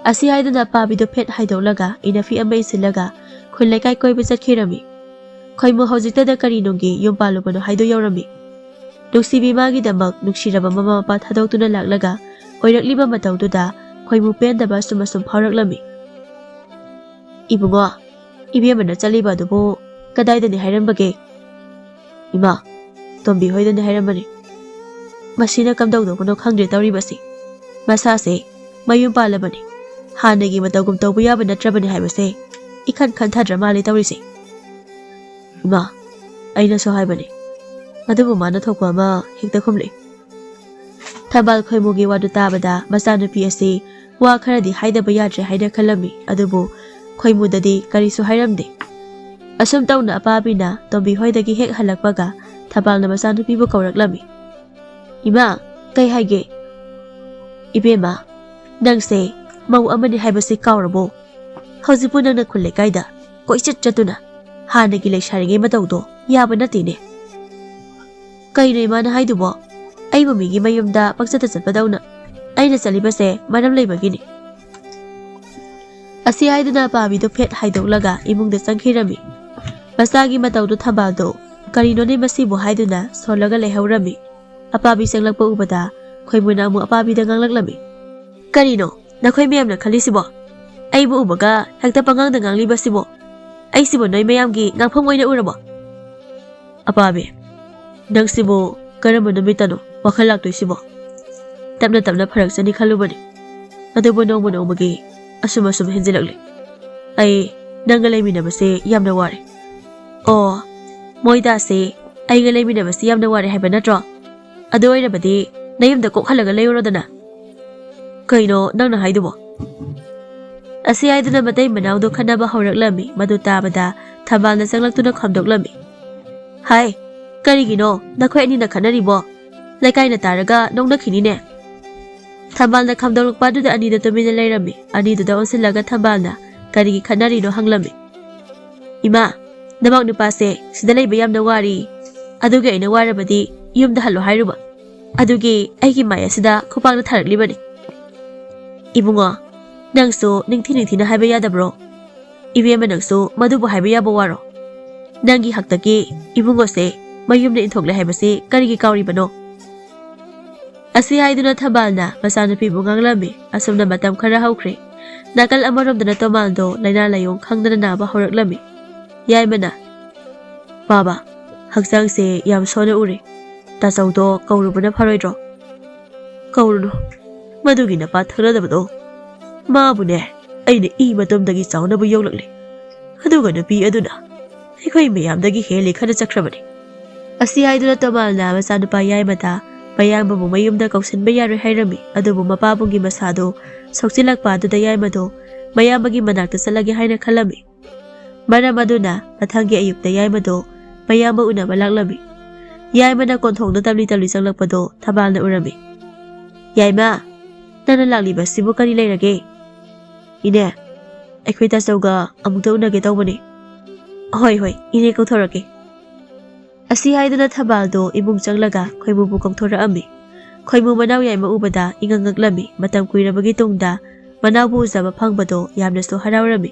ꯑꯁꯤ ꯍꯥꯏꯗꯨꯅ ꯑꯄꯥꯕꯤꯗꯣ ꯐꯦꯠ ꯍꯥꯏꯗꯣꯛꯂꯒ ꯏꯅꯐꯤ ꯑꯃ ꯏꯟꯁꯤꯜꯂꯒ ꯈꯨꯜ ꯂꯩꯀꯥꯏ ꯀꯣꯏꯕ ꯆꯠꯈꯤꯔꯝꯃꯤ꯫ ꯈꯣꯏꯃꯨ ꯍꯧꯖꯤꯛꯇꯗ ꯀꯔꯤ ꯅꯨꯡꯒꯤ ꯌꯨꯝ ꯄꯥꯜꯂꯨꯕꯅꯣ ꯍꯥꯏꯗꯣ ꯌꯧꯔꯝꯃꯤ꯫ ꯅꯨꯡꯁꯤꯕꯤ ꯃꯥꯒꯤꯗꯃꯛ ꯅꯨꯡꯁꯤꯔꯕ ꯃꯃꯥ ꯃꯄꯥ ꯊꯥꯗꯣꯛꯇꯨꯅ ꯂꯥꯛꯂꯒ ꯑꯣꯏꯔꯛꯂꯤꯕ ꯃꯇꯧꯗꯨꯗ ꯈꯣꯏꯃꯨ ꯄꯦꯟꯗꯕ ꯑꯁꯨꯝ ꯑꯁꯨꯝ ꯐꯥꯎꯔꯛꯂꯝꯃꯤ꯫ "ꯏꯕꯨꯡꯉꯣ, ꯏꯕꯦꯝꯃꯅ ꯆꯠꯂꯤꯕ ꯑꯗꯨꯕꯨ ꯀꯗꯥꯏꯗꯅꯤ ꯍꯥꯏꯔꯝꯕꯒꯦ?" "ꯏꯃꯥ, ꯇꯣꯝꯕꯤ ꯍꯣꯏꯗꯅꯤ ꯍꯥꯏꯔꯝꯕꯅꯤ꯫ ꯃꯁꯤꯅ ꯀꯝꯗꯧꯗꯧꯕꯅꯣ ꯈꯪꯗ꯭ꯔꯦ ꯇꯧꯔꯤꯕꯁꯤ꯫ ꯃꯁꯥꯁꯦ ꯃꯌꯨꯝ ꯄꯥꯜꯂꯕꯅꯤ꯫ ꯍꯥꯟꯅꯒꯤ ꯃꯇꯧꯒꯨꯝ ꯇꯧꯕ ꯌꯥꯕ ꯅꯠꯇ꯭ꯔꯕꯅꯤ ꯍꯥꯏꯕꯁꯦ ꯏꯈꯟ ꯈꯟꯊꯗ꯭ꯔ ꯃꯥꯜꯂꯦ ꯇꯧꯔꯤꯁꯦ꯫ ꯏꯃꯥ, ꯑꯩꯅꯁꯨ ꯍꯥꯏꯕꯅꯤ꯫ ꯑꯗꯨꯕꯨ ꯃꯥꯅ ꯊꯣꯛꯄ ꯑꯃ ꯍꯦꯛꯇ ꯈꯨꯝꯂꯛꯏ"꯫ ꯊꯝꯕꯥꯜ ꯈꯣꯏꯃꯨꯒꯤ ꯋꯥꯗꯨ ꯇꯥꯕꯗ ꯃꯆꯥꯅꯨꯄꯤ ꯑꯁꯤ ꯋꯥ ꯈꯔꯗꯤ ꯍꯥꯏꯗꯕ ꯌꯥꯗ꯭ꯔꯦ ꯍꯥꯏꯅ ꯈꯜꯂꯝꯃꯤ꯫ ꯑꯗꯨꯕꯨ ꯈꯣꯏꯃꯨꯗꯗꯤ ꯀꯔꯤꯁꯨ ꯍꯥꯏꯔꯝꯗꯦ꯫ ꯑꯁꯨꯝ ꯇꯧꯅ ꯑꯄꯥꯕꯤꯅ ꯇꯣꯝꯕꯤ ꯍꯣꯏꯗꯒꯤ ꯍꯦꯛ ꯍꯜꯂꯛꯄꯒ ꯊꯝꯕꯥꯜꯅ ꯃꯆꯥꯅꯨꯄꯤꯕꯨ ꯀꯧꯔꯛꯂꯝꯃꯤ꯫ "ꯏꯃꯥ, ꯀꯩ ꯍꯥꯏꯒꯦ?" "ꯏꯕꯦꯝꯃ, ꯅꯪꯁꯦ ꯃꯧ ꯑꯃꯅꯤ ꯍꯥꯏꯕꯁꯤ ꯀꯥꯎꯔꯕꯣ? ꯍꯧꯖꯤꯛꯄꯨ ꯅꯪꯅ ꯈꯨꯜ ꯂꯩꯀꯥꯏꯗ ꯀꯣꯏꯆꯠ ꯆꯠꯇꯨꯅ ꯍꯥꯟꯅꯒꯤ ꯂꯩꯁꯥꯔꯤꯉꯩ ꯃꯇꯧꯗꯣ ꯌꯥꯕ ꯅꯠꯇꯦꯅꯦ"꯫ "ꯀꯩꯅꯣ ꯏꯃꯥꯅ ꯍꯥꯏꯗꯨꯕꯣ? ꯑꯩꯕꯨ ꯃꯤꯒꯤ ꯃꯌꯨꯝꯗ ꯄꯪꯆꯠꯇ ꯆꯠꯄꯗꯧꯅ꯫ ꯑꯩꯅ ꯆꯠꯂꯤꯕꯁꯦ ꯃꯔꯝ ꯂꯩꯕꯒꯤꯅꯤ"꯫ ꯑꯁꯤ ꯍꯥꯏꯗꯨꯅ ꯑꯄꯥꯕꯤꯗꯨ ꯐꯦꯠ ꯍꯥꯏꯗꯣꯛꯂꯒ ꯏꯃꯨꯡꯗ ꯆꯪꯈꯤꯔꯝꯃꯤ꯫ ꯃꯆꯥꯒꯤ ꯃꯇꯧꯗꯨ ꯊꯝꯕꯥꯜꯗꯣ ꯀꯔꯤꯅꯣꯅꯦ ꯃꯁꯤꯕꯨ ꯍꯥꯏꯗꯨꯅ ꯁꯣꯜꯂꯒ ꯂꯩꯍꯧꯔꯝꯃꯤ꯫ ꯑꯄꯥꯕꯤ ꯆꯪꯂꯛꯄ ꯎꯕꯗ ꯈꯣꯏꯃꯨꯅ ꯑꯃꯨꯛ ꯑꯄꯥꯕꯤꯗ ꯉꯥꯡꯂꯛꯂꯝꯃꯤ꯫ "ꯀꯔꯤꯅꯣ ꯅꯈꯣꯏ ꯃꯌꯥꯝꯅ ꯈꯜꯂꯤꯁꯤꯕꯣ? ꯑꯩꯕꯨ ꯎꯕꯒ ꯍꯦꯛꯇ ꯄꯉꯥꯡꯗ ꯉꯥꯡꯂꯤꯕꯁꯤꯕꯣ? ꯑꯩꯁꯤꯕꯨ ꯅꯣꯏ ꯃꯌꯥꯝꯒꯤ ꯉꯥꯡꯐꯝ ꯑꯣꯏꯅ ꯎꯔꯕꯣ?" "ꯑꯄꯥꯕꯤ, ꯅꯪꯁꯤꯕꯨ ꯀꯔꯝꯕ ꯅꯨꯃꯤꯠꯇꯅꯣ ꯋꯥꯈꯜ ꯂꯥꯛꯇꯣꯏꯁꯤꯕꯣ? ꯇꯞꯅ ꯇꯞꯅ ꯐꯔꯛꯆꯅꯤ ꯈꯜꯂꯨꯕꯅꯤ, ꯑꯗꯨꯕꯨ ꯅꯣꯡꯃ ꯅꯣꯡꯃꯒꯤ ꯑꯁꯨꯝ ꯑꯁꯨꯝ ꯍꯦꯟꯖꯤꯜꯂꯛꯂꯤ꯫ ꯑꯩ ꯅꯪꯒ ꯂꯩꯃꯤꯟꯅꯕꯁꯦ ꯌꯥꯝꯅ ꯋꯥꯔꯦ꯫" "ꯑꯣ, ꯃꯣꯏꯗꯥꯁꯦ ꯑꯩꯒ ꯂꯩꯃꯤꯟꯅꯕꯁꯤ ꯌꯥꯝꯅ ꯋꯥꯔꯦ ꯍꯥꯏꯕ ꯅꯠꯇ꯭ꯔꯣ? ꯑꯗꯨ ꯑꯣꯏꯔꯕꯗꯤ ꯅꯌꯨꯝꯗ ꯀꯣꯛ ꯍꯜꯂꯒ ꯂꯩꯔꯨꯔꯣꯗꯅ꯫" "ꯀꯩꯅꯣ ꯅꯪꯅ ꯍꯥꯏꯗꯨꯕꯣ?" ꯑꯁꯤ ꯍꯥꯏꯗꯨꯅ ꯃꯇꯩ ꯃꯅꯥꯎꯗꯣ ꯈꯠꯅꯕ ꯍꯧꯔꯛꯂꯝꯃꯤ꯫ ꯃꯗꯨ ꯇꯥꯕꯗ ꯊꯝꯕꯥꯜꯅ ꯆꯪꯂꯛꯇꯨꯅ ꯈꯥꯝꯗꯣꯛꯂꯝꯃꯤ꯫ "ꯍꯥꯏ, ꯀꯔꯤꯒꯤꯅꯣ ꯅꯈꯣꯏ ꯑꯅꯤꯅ ꯈꯠꯅꯔꯤꯕꯣ? ꯂꯩꯀꯥꯏꯅ ꯇꯥꯔꯒ ꯅꯣꯛꯅꯈꯤꯅꯤꯅꯦ꯫" ꯊꯝꯕꯥꯜꯅ ꯈꯥꯝꯗꯣꯛꯂꯛꯄ ꯑꯗꯨꯗ ꯑꯅꯤꯗꯨ ꯇꯨꯃꯤꯟꯅ ꯂꯩꯔꯝꯃꯤ꯫ ꯑꯅꯤꯗꯨꯗ ꯑꯣꯟꯁꯤꯜꯂꯒ ꯊꯝꯕꯥꯜꯅ ꯀꯔꯤꯒꯤ ꯈꯠꯅꯔꯤꯅꯣ ꯍꯪꯂꯝꯃꯤ꯫ "ꯏꯃꯥ, ꯅꯃꯧ ꯅꯨꯄꯥꯁꯦ ꯁꯤꯗ ꯂꯩꯕ ꯌꯥꯝꯅ ꯋꯥꯔꯤ, ꯑꯗꯨꯒꯤ ꯑꯩꯅ ꯋꯥꯔꯕꯗꯤ ꯌꯨꯝꯗ ꯍꯜꯂꯣ ꯍꯥꯏꯔꯨꯕ, ꯑꯗꯨꯒꯤ ꯑꯩꯒꯤ ꯃꯥꯏ ꯑꯁꯤꯗ ꯈꯨꯄꯥꯛꯅ ꯊꯥꯔꯛꯂꯤꯕꯅꯤ꯫" "ꯏꯕꯨꯡꯉꯣ, ꯅꯪꯁꯨ ꯅꯤꯡꯊꯤ ꯅꯤꯡꯊꯤꯅ ꯍꯥꯏꯕ ꯌꯥꯗꯕ꯭ꯔꯣ? ꯏꯕꯦꯝꯃ, ꯅꯪꯁꯨ ꯃꯗꯨꯕꯨ ꯍꯥꯏꯕ ꯌꯥꯕ ꯋꯥꯔꯣ? ꯅꯪꯒꯤ ꯍꯛꯇꯒꯤ ꯏꯕꯨꯡꯉꯣꯁꯦ ꯃꯌꯨꯝꯗ ꯏꯟꯊꯣꯛꯂꯦ ꯍꯥꯏꯕꯁꯤ ꯀꯔꯤꯒꯤ ꯀꯥꯎꯔꯤꯕꯅꯣ?" ꯑꯁꯤ ꯍꯥꯏꯗꯨꯅ ꯊꯝꯕꯥꯜꯅ ꯃꯆꯥꯅꯨꯄꯤꯕꯨ ꯉꯥꯡꯂꯝꯃꯤ꯫ ꯑꯁꯨꯝꯅ ꯃꯇꯝ ꯈꯔ ꯍꯧꯈ꯭ꯔꯦ꯫ ꯅꯥꯀꯜ ꯑꯃꯔꯣꯝꯗꯅ ꯇꯣꯃꯥꯜꯗꯣ ꯂꯥꯏꯅꯥ ꯂꯥꯏꯌꯣꯡ ꯈꯪꯗꯅ ꯅꯥꯕ ꯍꯧꯔꯛꯂꯝꯃꯤ꯫ ꯌꯥꯏꯃꯅ, "ꯕꯥꯕꯥ, ꯍꯛꯆꯥꯡꯁꯦ ꯌꯥꯝ ꯁꯣꯟꯅ ꯎꯔꯦ꯫ ꯇꯥꯆꯧꯗꯣ ꯀꯧꯔꯨꯕꯅ ꯐꯔꯣꯏꯗ꯭ꯔꯣ?" "ꯀꯧꯔꯨꯅꯨ, ꯃꯗꯨꯒꯤ ꯅꯄꯥ ꯊꯛꯅꯗꯕꯗꯣ꯫ ꯃꯥꯕꯨꯅꯦ, ꯑꯩꯅ ꯏ ꯃꯇꯨꯝꯗꯒꯤ ꯆꯥꯎꯅꯕꯨ ꯌꯣꯛꯂꯛꯂꯤ꯫ ꯑꯗꯨꯒ ꯅꯨꯄꯤ ꯑꯗꯨꯅ ꯑꯩꯈꯣꯏ ꯃꯌꯥꯝꯗꯒꯤ ꯍꯦꯜꯂꯤ ꯈꯟꯅ ꯆꯠꯈ꯭ꯔꯕꯅꯤ꯫" ꯑꯁꯤ ꯍꯥꯏꯗꯨꯅ ꯇꯣꯃꯥꯜꯅ ꯃꯆꯥꯅꯨꯄꯥ ꯌꯥꯏꯃꯗ ꯃꯌꯥꯝꯕꯕꯨ ꯃꯌꯨꯝꯗ ꯀꯧꯁꯤꯟꯕ ꯌꯥꯔꯣꯏ ꯍꯥꯏꯔꯝꯃꯤ꯫ ꯑꯗꯨꯕꯨ ꯃꯄꯥꯕꯨꯡꯒꯤ ꯃꯁꯥꯗꯣ ꯁꯣꯛꯆꯤꯜꯂꯛꯄ ꯑꯗꯨꯗ ꯌꯥꯏꯃꯗꯣ ꯃꯌꯥꯝꯕꯒꯤ ꯃꯅꯥꯛꯇ ꯆꯠꯂꯒꯦ ꯍꯥꯏꯅ ꯈꯜꯂꯝꯃꯤ꯫ ꯃꯔꯝ ꯑꯗꯨꯅ ꯃꯊꯪꯒꯤ ꯑꯌꯨꯛꯇ ꯌꯥꯏꯃꯗꯣ ꯃꯌꯥꯝꯕ ꯎꯅꯕ ꯂꯥꯛꯂꯝꯃꯤ꯫ ꯌꯥꯏꯃꯅ ꯀꯣꯟꯊꯣꯡꯗ ꯇꯞꯂꯤ ꯇꯞꯂꯤ ꯆꯪꯂꯛꯄꯗꯣ ꯊꯝꯕꯥꯜꯅ ꯎꯔꯝꯃꯤ꯫ "ꯌꯥꯏꯃ, ꯅꯪꯅ ꯂꯥꯛꯂꯤꯕꯁꯤꯕꯨ ꯀꯔꯤ ꯂꯩꯔꯒꯦ?" "ꯏꯅꯦ, ꯑꯩꯈꯣꯏ ꯇꯥꯆꯧꯒ ꯑꯃꯨꯛꯇ ꯎꯅꯒꯦ ꯇꯧꯕꯅꯤ꯫" "ꯍꯣꯏ, ꯍꯣꯏ, ꯏꯅꯦ ꯀꯧꯊꯣꯔꯛꯀꯦ꯫" ꯑꯁꯤ ꯍꯥꯏꯗꯨꯅ ꯊꯝꯕꯥꯜꯗꯣ ꯏꯃꯨꯡ ꯆꯪꯂꯒ ꯈꯣꯏꯃꯨꯕꯨ ꯀꯧꯊꯣꯔꯛꯑꯝꯃꯤ꯫ ꯈꯣꯏꯃꯨ ꯃꯅꯥꯎ ꯌꯥꯏꯃ ꯎꯕꯗ ꯏꯉꯛ ꯉꯛꯂꯝꯃꯤ꯫ ꯃꯇꯝ ꯀꯨꯏꯔꯕꯒꯤ ꯇꯨꯡꯗ ꯃꯅꯥꯎꯕꯨ ꯎꯖꯕ ꯐꯪꯕꯗꯣ ꯌꯥꯝꯅꯁꯨ ꯍꯔꯥꯎꯔꯝꯃꯤ꯫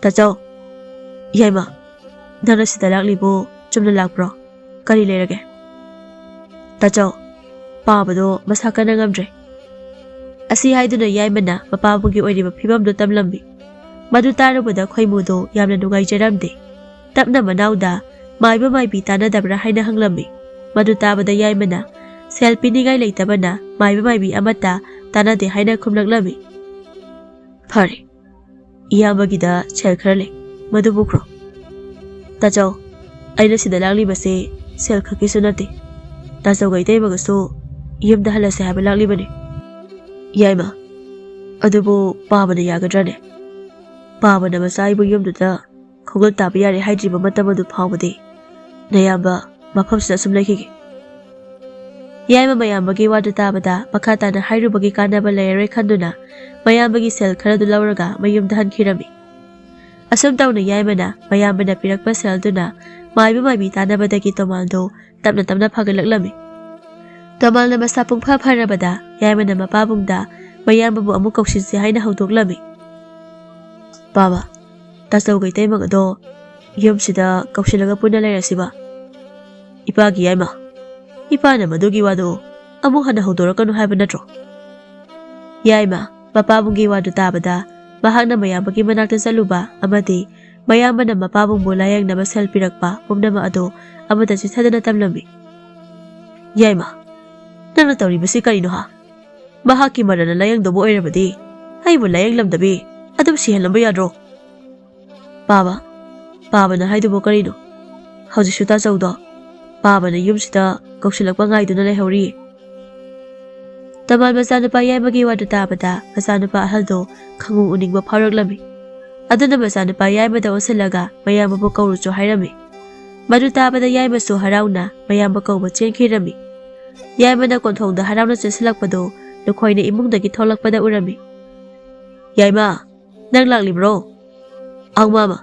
"ꯇꯥꯆꯧ, ꯌꯥꯏꯃ, ꯅꯪꯅ ꯁꯤꯗ ꯂꯥꯛꯂꯤꯕꯨ ꯆꯨꯝꯅ ꯂꯥꯛꯄ꯭ꯔꯣ? ꯀꯔꯤ ꯂꯩꯔꯒꯦ?" "ꯇꯥꯆꯧ, ꯄꯥꯕꯗꯣ ꯃꯁꯥ ꯀꯟꯅ ꯉꯝꯗ꯭ꯔꯦ꯫ ꯑꯁꯤ ꯍꯥꯏꯗꯨꯅ ꯌꯥꯏꯃꯅ ꯃꯄꯥꯕꯨꯡꯒꯤ ꯑꯣꯏꯔꯤꯕ ꯐꯤꯕꯝꯗꯨ ꯇꯝꯂꯝꯃꯤ꯫ ꯃꯗꯨ ꯇꯥꯔꯨꯕꯗ ꯈꯣꯏꯃꯨꯗꯣ ꯌꯥꯝꯅ ꯅꯨꯡꯉꯥꯏꯖꯔꯝꯗꯦ꯫ ꯇꯞꯅ ꯃꯅꯥꯎꯗ, "ꯃꯥꯏꯕ ꯃꯥꯏꯕꯤ ꯇꯥꯟꯅꯗꯕ꯭ꯔꯥ?" ꯍꯥꯏꯅ ꯍꯪꯂꯝꯃꯤ꯫ ꯃꯗꯨ ꯇꯥꯕꯗ ꯌꯥꯏꯃꯅ, "ꯁꯦꯜ ꯄꯤꯅꯤꯡꯉꯥꯏ ꯂꯩꯇꯕꯅ ꯃꯥꯏꯕ ꯃꯥꯏꯕꯤ ꯑꯃꯠꯇ ꯇꯥꯟꯅꯗꯦ" ꯍꯥꯏꯅ ꯈꯨꯝꯂꯛꯂꯝꯃꯤ꯫ "ꯐꯔꯦ, ꯏꯌꯥꯝꯕꯒꯤꯗ ꯁꯦꯜ ꯈꯔ ꯂꯩ, ꯃꯗꯨ ꯄꯨꯈ꯭ꯔꯣ꯫ ꯇꯥꯆꯧ, ꯑꯩꯅ ꯁꯤꯗ ꯂꯥꯛꯂꯤꯕꯁꯦ ꯁꯦꯜ ꯈꯛꯀꯤꯁꯨ ꯅꯠꯇꯦ꯫ ꯇꯥꯆꯧꯒ ꯏꯇꯩꯃꯒꯁꯨ ꯌꯨꯝꯗ ꯍꯜꯂꯁꯦ ꯍꯥꯏꯕ ꯂꯥꯛꯂꯤꯕꯅꯤ꯫" "ꯌꯥꯏꯃ, ꯑꯗꯨꯕꯨ ꯄꯥꯕꯅ ꯌꯥꯒꯗ꯭ꯔꯥꯅꯦ? ꯄꯥꯕꯅ ꯃꯆꯥ ꯑꯩꯕꯨ ꯌꯨꯝꯗꯨꯗ ꯈꯣꯡꯒꯨꯜ ꯇꯥꯕ ꯌꯥꯔꯦ ꯍꯥꯏꯗ꯭ꯔꯤꯕ ꯃꯇꯝ ꯑꯗꯨ ꯐꯥꯎꯕꯗꯤ ꯅꯌꯥꯝꯕ ꯃꯐꯝꯁꯤꯗ ꯁꯨꯝ ꯂꯩꯈꯤꯒꯦ꯫" ꯌꯥꯏꯃ ꯃꯌꯥꯝꯕꯒꯤ ꯋꯥꯗꯨ ꯇꯥꯕꯗ ꯃꯈꯥ ꯇꯥꯅ ꯍꯥꯏꯔꯨꯕꯒꯤ ꯀꯥꯟꯅꯕ ꯂꯩꯔꯔꯣꯏ ꯈꯟꯗꯨꯅ ꯃꯌꯥꯝꯕꯒꯤ ꯁꯦꯜ ꯈꯔꯗꯨ ꯂꯧꯔꯒ ꯃꯌꯨꯝꯗ ꯍꯟꯈꯤꯔꯝꯃꯤ꯫ ꯑꯁꯨꯝ ꯇꯧꯅ ꯌꯥꯏꯃꯅ ꯃꯌꯥꯝꯕꯅ ꯄꯤꯔꯛꯄ ꯁꯦꯜꯗꯨꯅ ꯃꯥꯏꯕ ꯃꯥꯏꯕꯤ ꯇꯥꯟꯅꯕꯗꯒꯤ ꯇꯣꯃꯥꯜꯗꯣ ꯇꯞꯅ ꯇꯞꯅ ꯐꯒꯠꯂꯛꯂꯝꯃꯤ꯫ ꯇꯣꯃꯥꯜꯅ ꯃꯁꯥ ꯄꯨꯡꯐ ꯐꯔꯕꯗ ꯌꯥꯏꯃꯅ ꯃꯄꯥꯕꯨꯡꯗ ꯃꯌꯥꯝꯕꯕꯨ ꯑꯃꯨꯛ ꯀꯧꯁꯤꯟꯁꯤ ꯍꯥꯏꯅ ꯍꯧꯗꯣꯛꯂꯝꯃꯤ꯫ "ꯄꯥꯕ, ꯇꯥꯆꯧꯒ ꯏꯇꯩꯃꯒꯗꯣ ꯌꯨꯝꯁꯤꯗ ꯀꯧꯁꯤꯜꯂꯒ ꯄꯨꯟꯅ ꯂꯩꯔꯁꯤꯕ꯫" "ꯏꯄꯥꯒꯤ ꯌꯥꯏꯃ, ꯏꯄꯥꯅ ꯃꯗꯨꯒꯤ ꯋꯥꯗꯣ ꯑꯃꯨꯛ ꯍꯟꯅ ꯍꯧꯗꯣꯔꯛꯀꯅꯨ ꯍꯥꯏꯕ ꯅꯠꯇ꯭ꯔꯣ?" ꯌꯥꯏꯃ ꯃꯄꯥꯕꯨꯡꯒꯤ ꯋꯥꯗꯨ ꯇꯥꯕꯗ ꯃꯍꯥꯛꯅ ꯃꯌꯥꯝꯕꯒꯤ ꯃꯅꯥꯛꯇ ꯆꯠꯂꯨꯕ ꯑꯃꯗꯤ ꯃꯌꯥꯝꯕꯅ ꯃꯄꯥꯕꯨꯡꯕꯨ ꯂꯥꯌꯦꯡꯅꯕ ꯁꯦꯜ ꯄꯤꯔꯛꯄ ꯄꯨꯝꯅꯃꯛ ꯑꯗꯨ ꯑꯃꯠꯇ ꯆꯤꯠꯊꯗꯅ ꯇꯝꯂꯝꯃꯤ꯫ "ꯌꯥꯏꯃ, ꯅꯪꯅ ꯇꯧꯔꯤꯕꯁꯤ ꯀꯔꯤꯅꯣ ꯍꯥ? ꯃꯍꯥꯛꯀꯤ ꯃꯔꯟꯅ ꯂꯥꯌꯦꯡꯗꯧꯕ ꯑꯣꯏꯔꯕꯗꯤ ꯑꯩꯕꯨ ꯂꯥꯌꯦꯡꯂꯝꯗꯕꯤ ꯑꯗꯨꯝ ꯁꯤꯍꯜꯂꯝꯕ ꯌꯥꯗ꯭ꯔꯣ?" "ꯄꯥꯕ, ꯄꯥꯕꯅ ꯍꯥꯏꯗꯨꯕꯨ ꯀꯔꯤꯅꯣ? ꯍꯧꯖꯤꯛꯁꯨ ꯇꯥꯆꯧꯗꯣ ꯄꯥꯕꯅ ꯌꯨꯝꯁꯤꯗ ꯀꯧꯁꯤꯜꯂꯛꯄ ꯉꯥꯏꯗꯨꯅ ꯂꯩꯍꯧꯔꯤ꯫" ꯇꯃꯥꯜ ꯃꯆꯥꯅꯨꯄꯥ ꯌꯥꯏꯃꯒꯤ ꯋꯥꯗꯨ ꯇꯥꯕꯗ ꯃꯆꯥꯅꯨꯄꯥ ꯑꯍꯜꯗꯣ ꯈꯪꯎ ꯎꯅꯤꯡꯕ ꯐꯥꯎꯔꯛꯂꯝꯃꯤ꯫ ꯑꯗꯨꯅ ꯃꯆꯥꯅꯨꯄꯥ ꯌꯥꯏꯃꯗ ꯑꯣꯟꯁꯤꯜꯂꯒ ꯃꯌꯥꯝꯕꯕꯨ ꯀꯧꯔꯨꯆꯣ ꯍꯥꯏꯔꯝꯃꯤ꯫ ꯃꯗꯨ ꯇꯥꯕꯗ ꯌꯥꯏꯃꯁꯨ ꯍꯔꯥꯎꯅ ꯃꯌꯥꯝꯕ ꯀꯧꯕ ꯆꯦꯟꯈꯤꯔꯝꯃꯤ꯫ ꯌꯥꯏꯃꯅ ꯀꯣꯟꯊꯣꯡꯗ ꯍꯔꯥꯎꯅ ꯆꯦꯟꯁꯤꯜꯂꯛꯄꯗꯨ ꯂꯨꯈꯣꯏꯅ ꯏꯃꯨꯡꯗꯒꯤ ꯊꯣꯛꯂꯛꯄꯗ ꯎꯔꯝꯃꯤ꯫ "ꯌꯥꯏꯃ, ꯅꯪ ꯂꯥꯛꯂꯤꯕ꯭ꯔꯣ? ꯑꯧ ꯃꯥꯃ,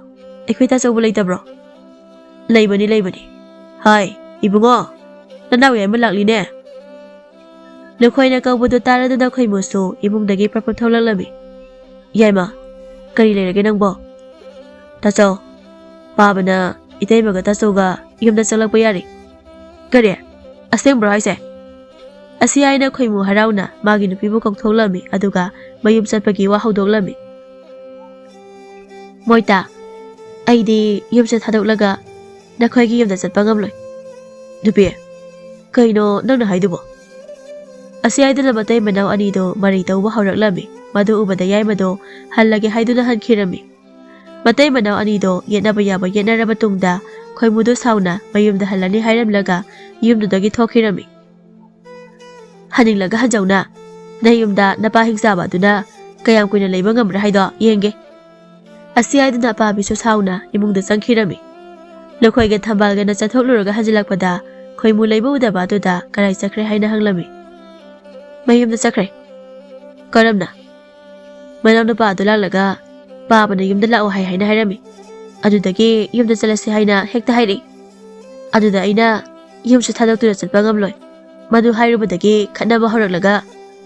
ꯑꯩꯈꯣꯏ ꯇꯥꯆꯧꯕ ꯂꯩꯇꯕ꯭ꯔꯣ?" "ꯂꯩꯕꯅꯤ, ꯂꯩꯕꯅꯤ꯫ ꯍꯥꯏ, ꯏꯕꯨꯡꯉꯣ, ꯅꯅꯥꯎ ꯌꯥꯏꯃ ꯂꯥꯛꯂꯤꯅꯦ꯫" ꯂꯨꯈꯣꯏꯅ ꯀꯧꯕꯗꯨ ꯇꯥꯔꯗꯨꯅ ꯈꯣꯏꯃꯨꯁꯨ ꯏꯃꯨꯡꯗꯒꯤ ꯄ꯭ꯔꯞ ꯄ꯭ꯔꯞ ꯊꯣꯛꯂꯛꯂꯝꯃꯤ꯫ "ꯌꯥꯏꯃ, ꯀꯔꯤ ꯂꯩꯔꯒꯦ ꯅꯪꯕꯣ?" "ꯇꯥꯆꯧ, ꯄꯥꯕꯅ ꯏꯇꯩꯃꯒ ꯇꯥꯆꯧꯒ ꯌꯨꯝꯗ ꯆꯪꯂꯛꯄ ꯌꯥꯔꯦ꯫" "ꯀꯔꯤ? ꯑꯁꯦꯡꯕ꯭ꯔꯣ ꯍꯥꯏꯁꯦ?" ꯑꯁꯤ ꯍꯥꯏꯅ ꯈꯣꯏꯃꯨ ꯍꯔꯥꯎꯅ ꯃꯥꯒꯤ ꯅꯨꯄꯤꯕꯨ ꯀꯧꯊꯣꯛꯂꯝꯃꯤ, ꯑꯗꯨꯒ ꯃꯌꯨꯝ ꯆꯠꯄꯒꯤ ꯋꯥ ꯍꯧꯗꯣꯛꯂꯝꯃꯤ꯫ "ꯃꯣꯏꯇꯥ, ꯑꯩꯗꯤ ꯌꯨꯝꯁꯦ ꯊꯥꯗꯣꯛꯂꯒ ꯅꯈꯣꯏꯒꯤ ꯌꯨꯝꯗ ꯆꯠꯄ ꯉꯝꯂꯣꯏ꯫" "ꯅꯨꯄꯤ, ꯀꯩꯅꯣ ꯅꯪꯅ ꯍꯥꯏꯗꯨꯕꯣ?" ꯑꯁꯤ ꯍꯥꯏꯗꯨꯅ ꯃꯇꯩ ꯃꯅꯥꯎ ꯑꯅꯤꯗꯣ ꯃꯔꯩ ꯇꯧꯕ ꯍꯧꯔꯛꯂꯝꯃꯤ꯫ ꯃꯗꯨ ꯎꯕꯗ ꯌꯥꯏꯃꯗꯣ ꯍꯜꯂꯒꯦ ꯍꯥꯏꯗꯨꯅ ꯍꯟꯈꯤꯔꯝꯃꯤ꯫ ꯃꯇꯩ ꯃꯅꯥꯎ ꯑꯅꯤꯗꯣ ꯌꯦꯠꯅꯕ ꯌꯥꯕ ꯌꯦꯠꯅꯔꯕ ꯇꯨꯡꯗ ꯈꯣꯏꯃꯨꯗꯣ ꯁꯥꯎꯅ ꯃꯌꯨꯝꯗ ꯍꯜꯂꯅꯤ ꯍꯥꯏꯔꯝꯂꯒ ꯌꯨꯝꯗꯨꯗꯒꯤ ꯊꯣꯛꯈꯤꯔꯝꯃꯤ꯫ "ꯍꯟꯅꯤꯡꯂꯒ ꯍꯟꯖꯧꯅ, ꯅꯌꯨꯝꯗ ꯅꯄꯥ ꯍꯤꯡꯆꯥꯕ ꯑꯗꯨꯅ ꯀꯌꯥꯝ ꯀꯨꯏꯅ ꯂꯩꯕ ꯉꯝꯕ꯭ꯔꯥ ꯍꯥꯏꯗꯣ ꯌꯦꯡꯒꯦ꯫" ꯑꯁꯤ ꯍꯥꯏꯗꯨꯅ ꯑꯄꯥꯕꯤꯁꯨ ꯁꯥꯎꯅ ꯏꯃꯨꯡꯗ ꯆꯪꯈꯤꯔꯝꯃꯤ꯫ ꯂꯨꯈꯣꯏꯒ ꯊꯝꯕꯥꯜꯒꯅ ꯆꯠꯊꯣꯛꯂꯨꯔꯒ ꯍꯟꯖꯤꯜꯂꯛꯄꯗ ꯈꯣꯏꯃꯨ ꯂꯩꯕ ꯎꯗꯕ ꯑꯗꯨꯗ ꯀꯔꯥꯏ ꯆꯠꯈ꯭ꯔꯦ ꯍꯥꯏꯅ ꯍꯪꯂꯝꯃꯤ꯫ "ꯃꯌꯨꯝꯗ ꯆꯠꯈ꯭ꯔꯦ꯫" "ꯀꯔꯝꯅ?" "ꯃꯅꯥꯎꯅꯨꯄꯥ ꯑꯗꯨ ꯂꯥꯛꯂꯒ ꯄꯥꯕꯅ ꯌꯨꯝꯗ ꯂꯥꯛꯑꯣ ꯍꯥꯏ ꯍꯥꯏꯅ ꯍꯥꯏꯔꯝꯃꯤ꯫ ꯑꯗꯨꯗꯒꯤ ꯌꯨꯝꯗ ꯆꯠꯂꯁꯤ ꯍꯥꯏꯅ ꯍꯦꯛꯇ ꯍꯥꯏꯔꯛꯏ꯫ ꯑꯗꯨꯗ ꯑꯩꯅ ꯌꯨꯝꯁꯨ ꯊꯥꯗꯣꯛꯇꯨꯅ ꯆꯠꯄ ꯉꯝꯂꯣꯏ꯫ ꯃꯗꯨ ꯍꯥꯏꯔꯨꯕꯗꯒꯤ ꯈꯠꯅꯕ ꯍꯧꯔꯛꯂꯒ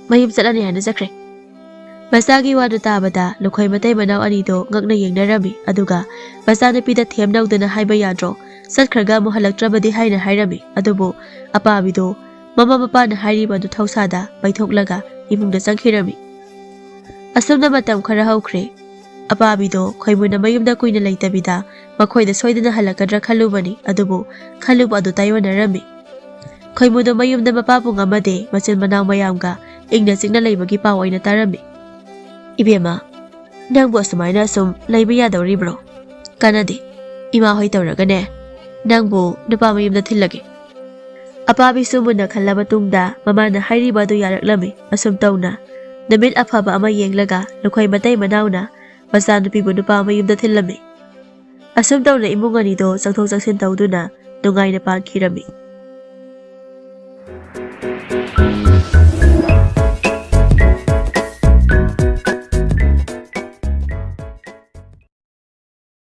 ꯃꯌꯨꯝ ꯆꯠꯂꯅꯤ ꯍꯥꯏꯅ ꯆꯠꯈ꯭ꯔꯦ꯫" ꯃꯆꯥꯒꯤ ꯋꯥꯗꯨ ꯇꯥꯕꯗ ꯂꯨꯈꯣꯏ ꯃꯇꯩ ꯃꯅꯥꯎ ꯑꯅꯤꯗꯣ ꯉꯛꯅ ꯌꯦꯡꯅꯔꯝꯃꯤ꯫ ꯑꯗꯨꯒ ꯃꯆꯥꯅꯨꯄꯤꯗ ꯊꯦꯝ ꯅꯧꯗꯅ ꯍꯥꯏꯕ ꯌꯥꯗ꯭ꯔꯣ? ꯆꯠꯈ꯭ꯔꯒ ꯑꯃꯨꯛ ꯍꯜꯂꯛꯇ꯭ꯔꯕꯗꯤ ꯍꯥꯏꯅ ꯍꯥꯏꯔꯝꯃꯤ꯫ ꯑꯗꯨꯕꯨ ꯑꯄꯥꯕꯤꯗꯣ ꯃꯃꯥ ꯃꯄꯥꯅ ꯍꯥꯏꯔꯤꯕ ꯑꯗꯨ ꯊꯧꯁꯥꯗ ꯄꯩꯊꯣꯛꯂꯒ ꯏꯃꯨꯡꯗ ꯆꯪꯈꯤꯔꯝꯃꯤ꯫ ꯑꯁꯨꯝꯅ ꯃꯇꯝ ꯈꯔ ꯍꯧꯈ꯭ꯔꯦ꯫ ꯑꯄꯥꯕꯤꯗꯣ ꯈꯣꯏꯃꯨꯅ ꯃꯌꯨꯝꯗ ꯀꯨꯏꯅ ꯂꯩꯇꯕꯤꯗ ꯃꯈꯣꯏꯗ ꯁꯣꯏꯗꯅ ꯍꯜꯂꯛꯀꯗ꯭ꯔꯥ ꯈꯜꯂꯨꯕꯅꯤ, ꯑꯗꯨꯕꯨ ꯈꯜꯂꯨꯕ ꯑꯗꯨ ꯇꯥꯏꯑꯣꯟꯅꯔꯝꯃꯤ꯫ ꯈꯣꯏꯃꯨꯗꯣ ꯃꯌꯨꯝꯗ ꯃꯄꯥ ꯄꯨꯡ ꯑꯃꯗꯤ ꯃꯆꯤꯟ ꯃꯅꯥꯎ ꯃꯌꯥꯝꯒ ꯏꯪꯅ ꯆꯤꯛꯅ ꯂꯩꯕꯒꯤ ꯄꯥꯎ ꯑꯣꯏꯅ ꯇꯥꯔꯝꯃꯤ꯫ "ꯏꯕꯦꯝꯃ, ꯅꯪꯕꯨ ꯑꯁꯨꯃꯥꯏꯅ ꯑꯁꯨꯝ ꯂꯩꯕ ꯌꯥꯗꯧꯔꯤꯕ꯭ꯔꯣ? ꯀꯥꯟꯅꯗꯦ꯫ ꯏꯃꯥ ꯍꯣꯏ ꯇꯧꯔꯒꯅꯦ, ꯅꯪꯕꯨ ꯅꯨꯄꯥ ꯃꯌꯨꯝꯗ ꯊꯤꯜꯂꯒꯦ꯫" ꯑꯄꯥꯕꯤꯁꯨ ꯃꯨꯟꯅ ꯈꯜꯂꯕ ꯇꯨꯡꯗ ꯃꯃꯥꯅ ꯍꯥꯏꯔꯤꯕ ꯑꯗꯨ ꯌꯥꯔꯛꯂꯝꯃꯤ꯫ ꯑꯁꯨꯝ ꯇꯧꯅ ꯅꯨꯃꯤꯠ ꯑꯐꯕ ꯑꯃ ꯌꯦꯡꯂꯒ ꯂꯨꯈꯣꯏ ꯃꯇꯩ ꯃꯅꯥꯎꯅ ꯃꯆꯥꯅꯨꯄꯤꯕꯨ ꯅꯨꯄꯥ ꯃꯌꯨꯝꯗ ꯊꯤꯜꯂꯝꯃꯤ꯫ ꯑꯁꯨꯝ ꯇꯧꯅ ꯏꯃꯨꯡ ꯑꯅꯤꯗꯣ ꯆꯪꯊꯣꯛ ꯆꯪꯁꯤꯟ ꯇꯧꯗꯨꯅ ꯅꯨꯡꯉꯥꯏꯅ ꯄꯥꯟꯈꯤꯔꯝꯃꯤ꯫